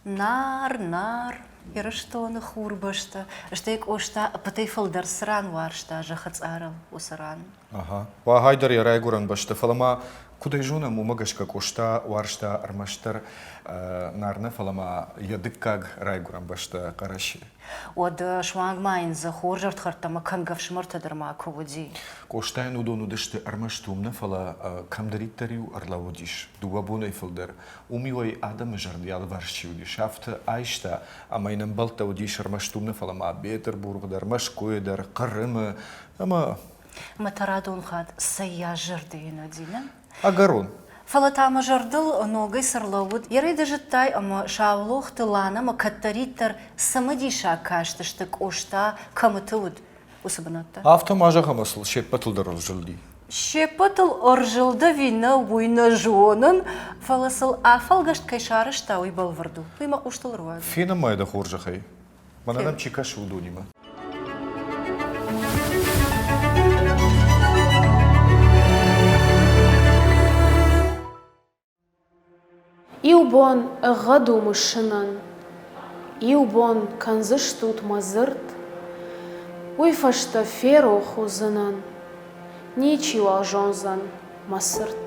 Нар, Нар, Ирыстоны хурбӕстӕ, стӕй Къоста ӕппӕтӕй фылдӕр цы ран уарзта зӕххы цъарыл, уыцы ран.
Ага. Уагъай дӕр йӕ райгуырӕн бӕстӕ, фӕлӕ ма куыд ӕй зонӕм, уымӕ гӕсгӕ Къоста уарзта ӕрмӕстдӕр Нар нӕ, фӕлӕ ма йӕ дыккаг райгуырӕн бӕстӕ Хъӕрӕсе.
Уӕд суанг ма йын дзы хорз ӕрдхӕрдтӕ ӕмӕ кӕнгӕ ӕфсымӕртӕ дӕр ма куы уыди.
Къостайӕн уыдон уыдысты ӕрмӕст уым нӕ, фӕлӕ кӕмдӕриддӕр-иу ӕрлӕууыдис дыууӕ бонӕй фылдӕр, уым-иу ӕй адӕмы зӕрдӕ алыварс чи уыдис, афтӕ айста, ӕмӕ йын ӕмбӕлттӕ уыдис ӕрмӕст уым нӕ, фӕлӕ ма Бетъырбургы дӕр, Мӕскуыйы дӕр, Хъырымы ӕмӕ
Мӕ тӕрӕдон хатт цӕййас зӕрдӕ йын уыди, нӕ?
Ӕгӕрон.
Фӕлӕ та мӕ зӕрдыл ногӕй цы рлӕууыд, йӕ ды зыдтай ӕмӕ Саулохты Ланӕмӕ кӕддӕриддӕр цымыдисаг кастысты Къоста кӕмыты уыд, уыцы бынӕттӕ.
Афтӕ ма зӕгъ ӕмӕ сыл се ппӕтыл дӕр ӕрзылди.
Се ппӕтыл ӕрзылд ӕви нӕ, уый нӕ зонын, фӕлӕ сыл афӕлгӕст кӕй сарӕзта, уый бӕлвырд у. Уый мӕ хъустыл ӕруадз.
Фенӕм ма йӕ дӕ хорзӕхӕй. Мӕнӕ нӕм чи кӕсы, уыдонимӕ.
Иу бон ӕгъгъӕд у мысынӕн, Иу бон кӕндзыстут мӕ дзырд, Уый фӕстӕ ферох уыдзынӕн, Ничиуал зондзӕн мӕ цырт.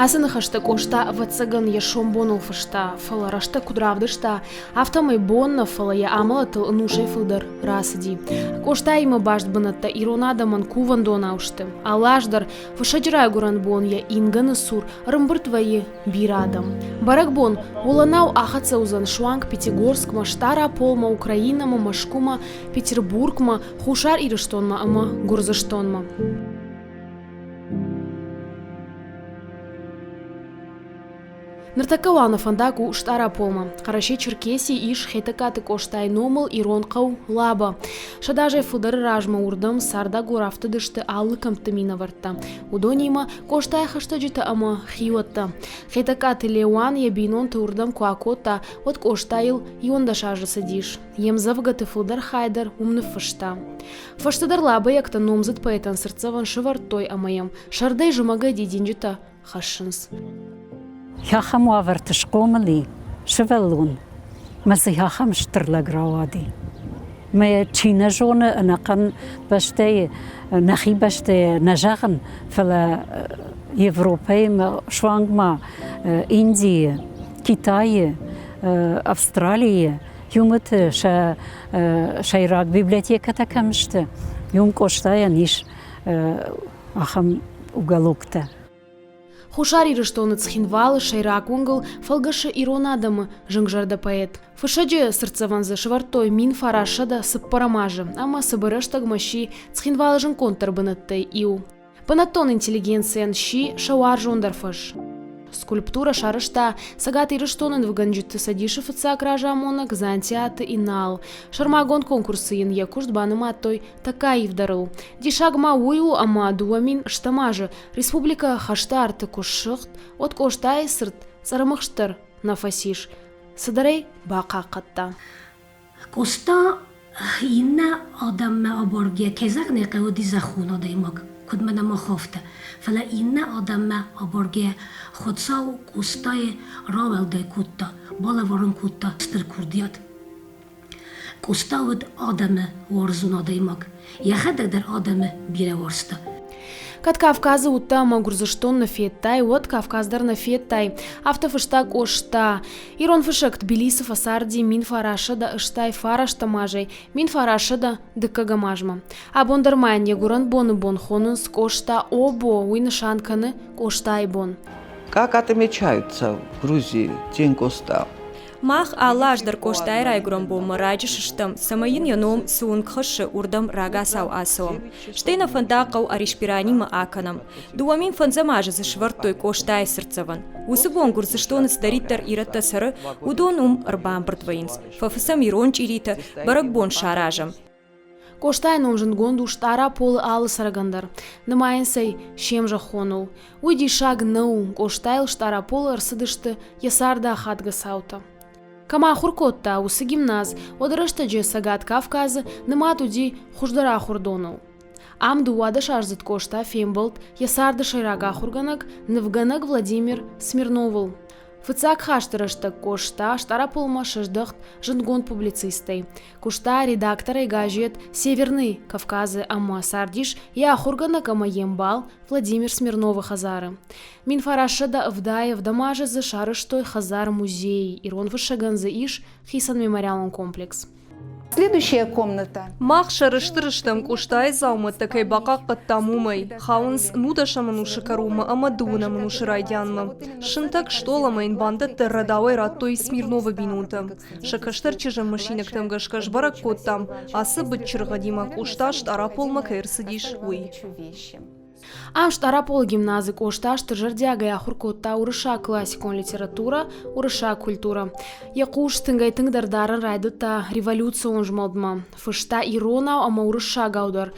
Ацы ныхӕстӕ Къоста, ӕвӕццӕгӕн, йӕ сомбоныл фыста, фӕлӕ рӕстӕг куыд равдыста, афтӕмӕй бон нӕ, фӕлӕ йӕ амӕлӕтыл ӕнусӕй фылдӕр рацыди. Къостаимӕ баст бынӕттӕ ирон адӕмӕн кувӕндонау сты. Алы аз дӕр Фыссӕджы райгуырӕн бон йӕ ингӕны цур ӕрӕмбырд вӕййы бирӕ адӕм. Бӕрӕгбон уылӕнау ахӕццӕ уыдзӕн суанг Пятигорскмӕ, Стъараполмӕ, Украинӕмӕ, Мӕскуымӕ, Петербургмӕ, Хуссар Ирыстонмӕ ӕмӕ Гуырдзыстонмӕ. Ныртӕккӕ уал нӕ фӕндаг у Стъараполмӕ. Хъӕрӕсе-Черкесийы ис Хетӕгкаты Къостайы номыл ирон хъӕу Лаба. Сӕдӕазӕй фылдӕры размӕ уырдӕм цардагур афтыдысты алы кӕмтты минӕвӕрттӕ. Уыдонимӕ Къостайы хӕстӕджытӕ ӕмӕ хиуӕттӕ. Хетӕгкаты Леуан йӕ бинонты уырдӕм куы акодта, уӕд Къостайыл 11 азы цыдис. Йе мдзӕвгӕты фылдӕр хай дӕр уым ныффыста. Фӕстӕдӕр лабӕйӕгтӕ номдзыд поэтӕн цыртдзӕвӕн сӕвӕрдтой ӕмӕ йӕм сӕрдӕй-зымӕгӕй дидинджытӕ хӕссынц.
Ахӕм уавӕрты схъомыл и сывӕллон, мӕ дзы ахӕм стыр лӕг рауади. Мӕ чи нӕ зоны ӕнӕхъӕн бӕстӕйы, нӕхи бӕстӕйы нӕ зӕгъын, фӕлӕ Европӕйы суанг ма Индийы, Китайы, Австралийы иумӕты сӕ сӕйраг библиотекӕтӕ кӕм сты, уым Къостайӕн ис ахӕм уголоктӕ.
Хуссар Ирыстоны Цхинвалы сӕйраг уынгыл фӕлгӕсы ирон адӕмы зынгзӕрдӕ поэт. Фыссӕджы цыртдзӕвӕн дзы сӕвӕрдтой 1904 азы ӕмӕ цыбыр рӕстӕгмӕ сси Цхинвалы зынгонддӕр бынӕттӕй иу. Бынӕттон интеллигенцийӕн сси сӕ уарзондӕр фӕз. Скульптурӕ сарӕзта Цӕгат Ирыстоны нывгӕнджыты цӕдисы фыццаг разамонӕг Дзантиаты Инал. Сӕрмагонд конкурсы йын йӕ куыст банымадтой тӕккӕ аивдӕрыл. Диссаг ма уый у, ӕмӕ 2008 азы республикӕ хӕсты арты куы ссыгъд, уӕд Къостайы цырт цъырымыхст дӕр нӕ фӕцис, цыдӕр ӕй бахъахъхъӕдта.
Къоста иннӕ адӕммӕ абаргӕ, кӕй зӕгъын ӕй хъӕуы, уыди зӕххон адӕймаг, куыд мӕнӕ мах афтӕ. Фӕлӕ иннӕ адӕммӕ абаргӕ Хуыцау Къостайы рауӕлдай кодта, балӕвар ын кодта стыр курдиат. Къоста уыд адӕмы уарзон адӕймаг, йӕхӕдӕг дӕр адӕмы бирӕ уарзта.
Кӕд Кавказы уыдтӕ ӕмӕ Гуырдзыстон нӕ федтай, уӕд Кавказ дӕр нӕ федтай, афтӕ фыста Къоста. Ирон фыссӕг Тбилисы фӕцарди 1989 азӕй 1902 азмӕ. Абон дӕр ма йын йӕ гуырӕн боны бон хонынц Къоста Обо, уый нысан кӕны Къостайы бон.
Как отмечаются в Грузии День Коста?
Мах алы аз дӕр Къостайы райгуырӕн бонмӕ раджы сыстӕм, цӕмӕй йын йӕ ном цы уынг хӕссы, уырдӕм рагацау ацӕуӕм. Стӕй нӕ фӕндаг хъӕу Арешперанимӕ акӕнӕм. 2005 азы дзы сӕвӕрдтой Къостайы цыртдзӕвӕн. Уыцы бон Гуырдзыстоны цыдӕриддӕр ирӕттӕ цӕры, уыдон уым ӕрбамбырд вӕййынц. Фӕфыцӕм ирон чъиритӕ, бӕрӕгбон саразӕм.
Къостайы ном зындгонд у Стъараполы алы цӕрӕгӕн дӕр. Нымайынц ӕй се мзӕххоныл. Уый диссаг нӕу, Къостайыл Стъараполы ӕрцыдысты йӕ царды ахадгӕ цаутӕ. Кӕм ахуыр кодта, уыцы гимназ уӕды рӕстӕджы Цӕгат Кавказы нымад уыди хуыздӕр ахуырдоныл. Ам дыууадӕсаздзыд Къоста фембӕлд йӕ царды сӕйраг ахуыргӕнӕг, нывгӕнӕг Владимир Смирновыл. Фыццаг хӕсты рӕстӕг Къоста Стъараполмӕ сыздӕхт зындгонд публицистӕй. Куыста редакторӕй газет «Северный Кавказ-ы» ӕмӕ цардис йӕ ахуыргӕнӕг ӕмӕ йе мбал Владимир Смирновы хӕдзары. 1977 азы дзы сарӕзтой хӕдзар-музей, ирон фыссӕгӕн дзы ис хицӕн мемориалон комплекс.
Следующая комната.
Мах сӕрыстыр стӕм Къостайы дзаумӕттӕ кӕй бахъахъхъӕдтам, уымӕй. Хауынц нудӕсӕм ӕнусы кӕронмӕ ӕмӕ дыууынӕм ӕнусы райдианмӕ. Сынтӕг, стъол ӕмӕ йын бандӕттӕ рӕдауӕй радтой Смирновы бинонтӕ. Сӕ кӕстӕр чызджы мысинӕгтӕм гӕсгӕ сбӕрӕг кодтам, ацы быд чыргъӕдимӕ Къоста Стъараполмӕ кӕй ӕрцыдис, уый.
Ам Стъараполы гимназы Къоста стыр зӕрдиагӕй ахуыр кодта уырыссаг классикон литературӕ, уырыссаг культурӕ. Йӕ хъус тынгӕй-тынгдӕр дарын райдыдта революцион змӕлдмӕ, фыста иронау ӕмӕ уырыссагау дӕр.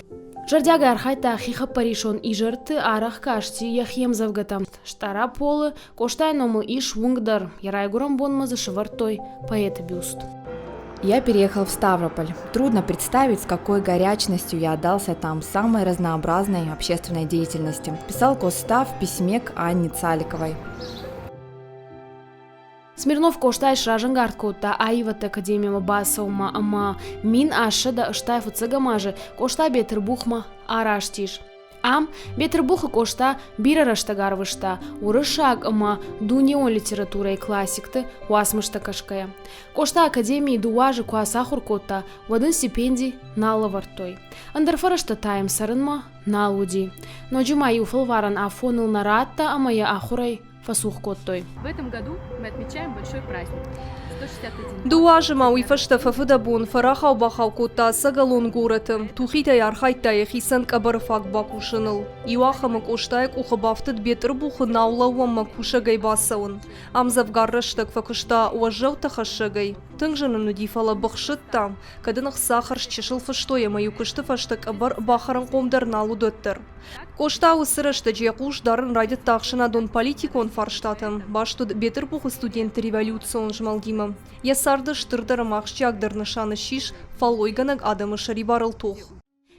Зӕрдиагӕй архайдта хихъӕппӕрисон изӕрты, арӕх касти йӕхи ӕмдзӕвгӕтӕм. Стъараполы Къостайы номыл ис уынг дӕр, йӕ райгуырӕн бонмӕ дзы сӕвӕрдтой поэты бюст.
Я переехал в Ставрополь. Трудно представить, с какой горячностью я отдался там самой разнообразной общественной деятельности. Писал Коста в письме к Анне Цаликовой.
Смирнов Къостай сразӕнгард кодта аивӕдты академимӕ бацӕуынмӕ ӕмӕ 1885 фыццӕгӕм азы Къоста Бетъырбухмӕ араст ис. Ам Бетъырбухы Къоста бирӕ рӕстӕг арвыста уырыссаг ӕмӕ дунеон литературӕйы классикты уацмыстӕ кӕсгӕйӕ. Къоста академийы дыууӕ азы куы ацахуыр кодта, уӕд ын стипенди нал лӕвӕрдтой. Ӕндӕр фӕрӕзтӕ та йӕм цӕрынмӕ нал уыди. Ноджы ма иу фӕлварӕн афоныл нӕ радта ӕмӕ йӕ ахуырӕй фӕцух кодтой.
В этом году
Мы отмечаем большой праздник.
Дыууӕ азы ма уый фӕстӕ фӕфыдӕбон, фӕрахау-бахау кодта ӕцӕгӕлон горӕты, тухитӕй архайдта йӕхицӕн къӕбӕры фаг бакусыныл. Иуахӕмы Къостайы къухы бафтыд Бетъырбухы наулӕууӕнмӕ кусӕгӕй бацӕуын. Ам дзӕвгар рӕстӕг фӕкуыста уӕззӕуттӕ хӕссӕгӕй. Тынг зын ын уыди, фӕлӕ быхсыдта, кӕд ын ӕхца хӕрз чысыл фыстой ӕмӕ-иу куысты фӕстӕ къӕбӕр бахӕрынхъом дӕр нал уыд, уӕддӕр. Къоста уыцы рӕстӕджы йӕ хъус дарын райдыдта ӕхсӕнадон-политикон фарстатӕм, баст уыд Бетъырбухы студентты революцион змӕлдимӕ. Йӕ царды стырдӕр ӕмӕ ахсджиагдӕр нысан ссис фӕллойгӕнӕг адӕмы сӕрибарыл тох.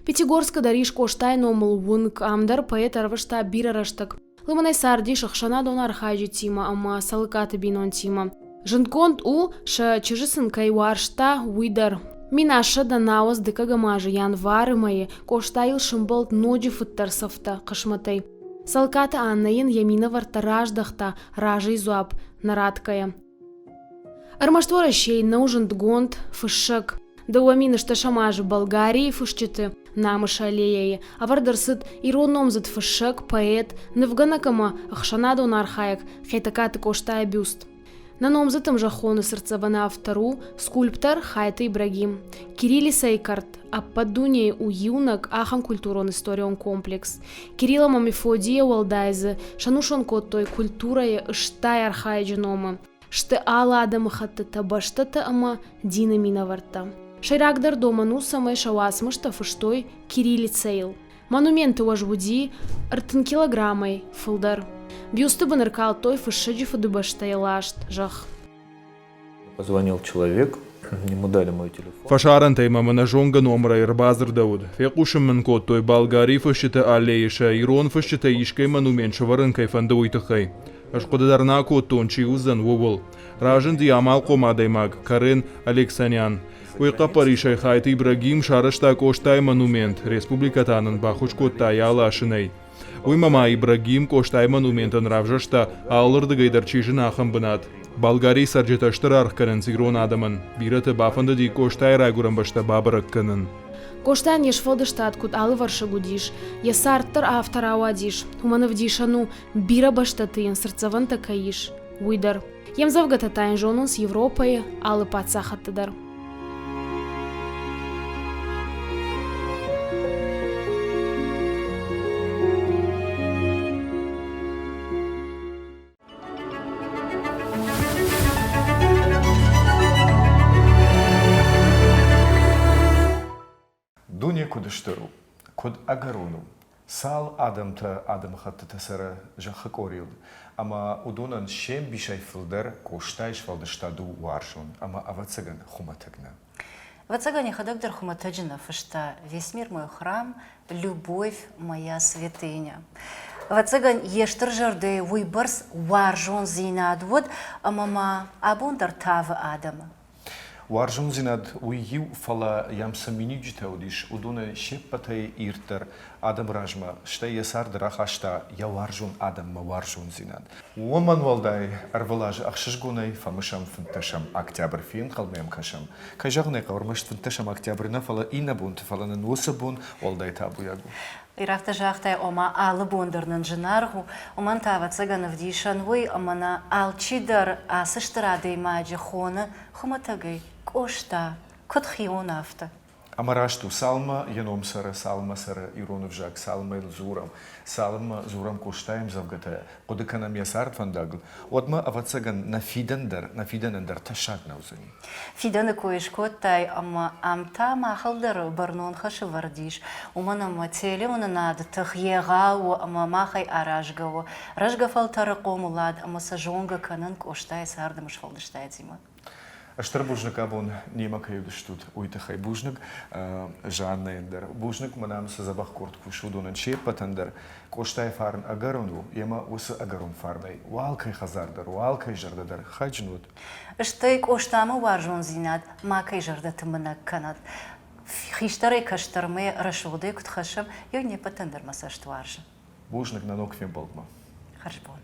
Пятигорскы дӕр ис Къостайы номыл уынг, ам дӕр поэт ӕрвыста бирӕ рӕстӕг. Лымӕнӕй цардис ӕхсӕнадон архайджытимӕ ӕмӕ Цӕлыккаты бинонтимӕ. Зындгонд у, сӕ чызджы сын кӕй уарзта, уый дӕр. Минассӕдӕ науӕдз дыккӕгӕм азы январы мӕйы Къостайыл сымбӕлд ноджы фыддӕр цӕфтӕ хъысмӕтӕй. Цӕлыккаты Аннӕ йын йӕ минӕвӕрттӕ раздӕхта разыйы дзуапп нӕ ратгӕйӕ. Ӕрмӕст Уӕрӕсейы нӕу зындгонд фыссӕг. 2008 азы Болгарийы фысджыты Намысы аллеяйы ӕвӕрд ӕрцыд ирон номдзыд фыссӕг, поэт, нывгӕнӕг ӕмӕ ӕхсӕнадон архайӕг Хетӕгкаты Къостайы бюст. Нӕ номдзыд ӕмзӕххоны цыртдзӕвӕны автор у скульптор Хайты Ибрагим. Кириллицӕйы кӕрт ӕппӕт дунейы у иунӕг ахӕм культурон-историон комплекс. Кирилл ӕмӕ Мефодийӕ уӕлдай дзы сӕнусон кодтой культурӕйы стай архайӕджы номы, сты алы адӕмыхӕттытӕ, бӕстӕтӕ ӕмӕ дины минӕвӕрттӕ. Сӕйрагдӕр домӕн у, цӕмӕй сӕ уацмыстӕ фыстой кириллицӕйыл. Монументы уӕз уыди 30 килограммӕй фылдӕр. Бюсты бын ӕркалдтой фыссӕджы фыдыбӕстӕйы ласт зӕхх.
Позвонил человек, ему дали мой телефон.
Фӕсарӕнтӕй мӕм ӕнӕзонгӕ номырӕй ӕрбадзырдӕуыд. Фехъусын мын кодтой, Болгарийы фысджыты аллейы сӕ ирон фысджытӕй искӕй монумент сӕвӕрын кӕй фӕнды, уый тыххӕй. Ӕз хъуыды дӕр нӕ акодтон, чи уыдзӕн, ууыл. Разынди амалхъом адӕймаг Карен Алексанян. Уый хъӕппӕрисӕй Хайты Ибрагим сарӕзта Къостайы монумент, республикӕ та нын баххуыс кодта йӕ аласынӕй. Уый ма Ибрагим Къостайы монументӕн равзӕрста, алырдыгӕй дӕр чи зыны, ахӕм бынат. Болгарийы цӕрджытӕ стыр аргъ кӕнынц ирон адӕмӕн. Бирӕты бафӕндыди Къостайы райгуырӕн бӕстӕ бабӕрӕг кӕнын.
Къостайӕн йе сфӕлдыстад куыд алывӕрсыг уыдис, йӕ цард дӕр афтӕ рауадис. Уымӕн ӕвдисӕн у, бирӕ бӕстӕты йын цыртдзӕвӕнтӕ кӕй ис, уый дӕр. Йе мдзӕвгӕтӕ та йын зонынц Европӕйы алы паддзахӕдты дӕр.
Дуне куыд стыр у, куыд ӕгӕрон у, цал адӕмтӕ адӕмыхӕттытӕ цӕры зӕххы къорийыл, ӕмӕ уыдонӕн се мбисӕй фылдӕр Къостайы сфӕлдыстад у уарзон ӕмӕ, ӕвӕццӕгӕн, хуымӕтӕг нӕ.
Ӕвӕццӕгӕн, йӕхӕдӕг дӕр хуымӕтӕджы нӕ фыста «Весь мир мой храм, любовь моя святыня». Ӕвӕццӕгӕн, йе стыр зӕрдӕйы уыйбӕрц уарзондзинад уыд, ӕмӕ ма абон дӕр тавы адӕмы.
Уарзондзинад уый иу, фӕлӕ йӕм цы миниуджытӕ уыдис, уыдонӕй се ппӕтӕй ирддӕр адӕмы размӕ, стӕй йӕ царды рахаста йӕ уарзон адӕммӕ уарзондзинад. Уымӕн уӕлдай ӕрвылаз ӕхсызгонӕй фӕмысӕм фынддӕсӕм октябрь, фенхъӕлмӕ йӕм кӕсӕм. Кӕй зӕгъын ӕй хъӕуы, ӕрмӕст фынддӕсӕм октябрь нӕ, фӕлӕ иннӕ бонты, фӕлӕ нын уыцы бон уӕлдай табуйаг у.
Ирӕттӕ загътай, ома алы бон дӕр нын зынаргъ у, уымӕн та, ӕвӕццӕгӕн, ӕвдисӕн уый, ӕмӕ нӕ алчидӕр ацы стыр адӕймаджы хоны хуымӕтӕгӕй Къоста, куыд хион, афтӕ.
Ӕмӕ раст у, цалынмӕ йӕ ном цӕры, цалынмӕ цӕры ирон ӕвзаг, цалынмӕ йыл дзурӕм, цалынмӕ дзурӕм Къостайы ӕмдзӕвгӕтӕ, хъуыды кӕнӕм йӕ цардвӕндагыл, уӕдмӕ, ӕвӕццӕгӕн, нӕ фидӕн дӕр, нӕ фидӕнӕн дӕр тӕссаг нӕ уыдзӕни.
Фидӕны кой скодтай ӕмӕ ам та махыл дӕр бӕрнон хӕс ӕвӕрд ис, уымӕн ӕмӕ телеуынынады тых егъау у ӕмӕ махӕй аразгӕ у рӕзгӕ фӕлтӕры хъомылад ӕмӕ сӕ зонгӕ кӕнын Къостайы цард ӕмӕ сфӕлдыстадимӕ.
Стыр бузныг абон немӕ кӕй уыдыстут, уый тыххӕй. Бузныг Жаннӕйӕн дӕр. Бузныг мӕнӕ ам цы дзӕбӕх къорд кусы, уыдонӕн се ппӕтӕн дӕр. Къостайы фарн ӕгӕрон у, йемӕ уыцы ӕгӕрон фарнӕй уӕ алкӕй хӕдзар дӕр, уӕ алкӕй зӕрдӕ дӕр хайджын уӕд.
Стӕй Къостамӕ уарзондзинад макӕй зӕрдӕты мынӕг кӕнӕд. Хистӕрӕй кӕстӕрмӕ рӕсугъдӕй куыд хӕссӕм, уый не ппӕтӕн дӕр мӕ цӕст уарзы.
Бузныг нӕ ног фембӕлдмӕ.
Хӕрзбон.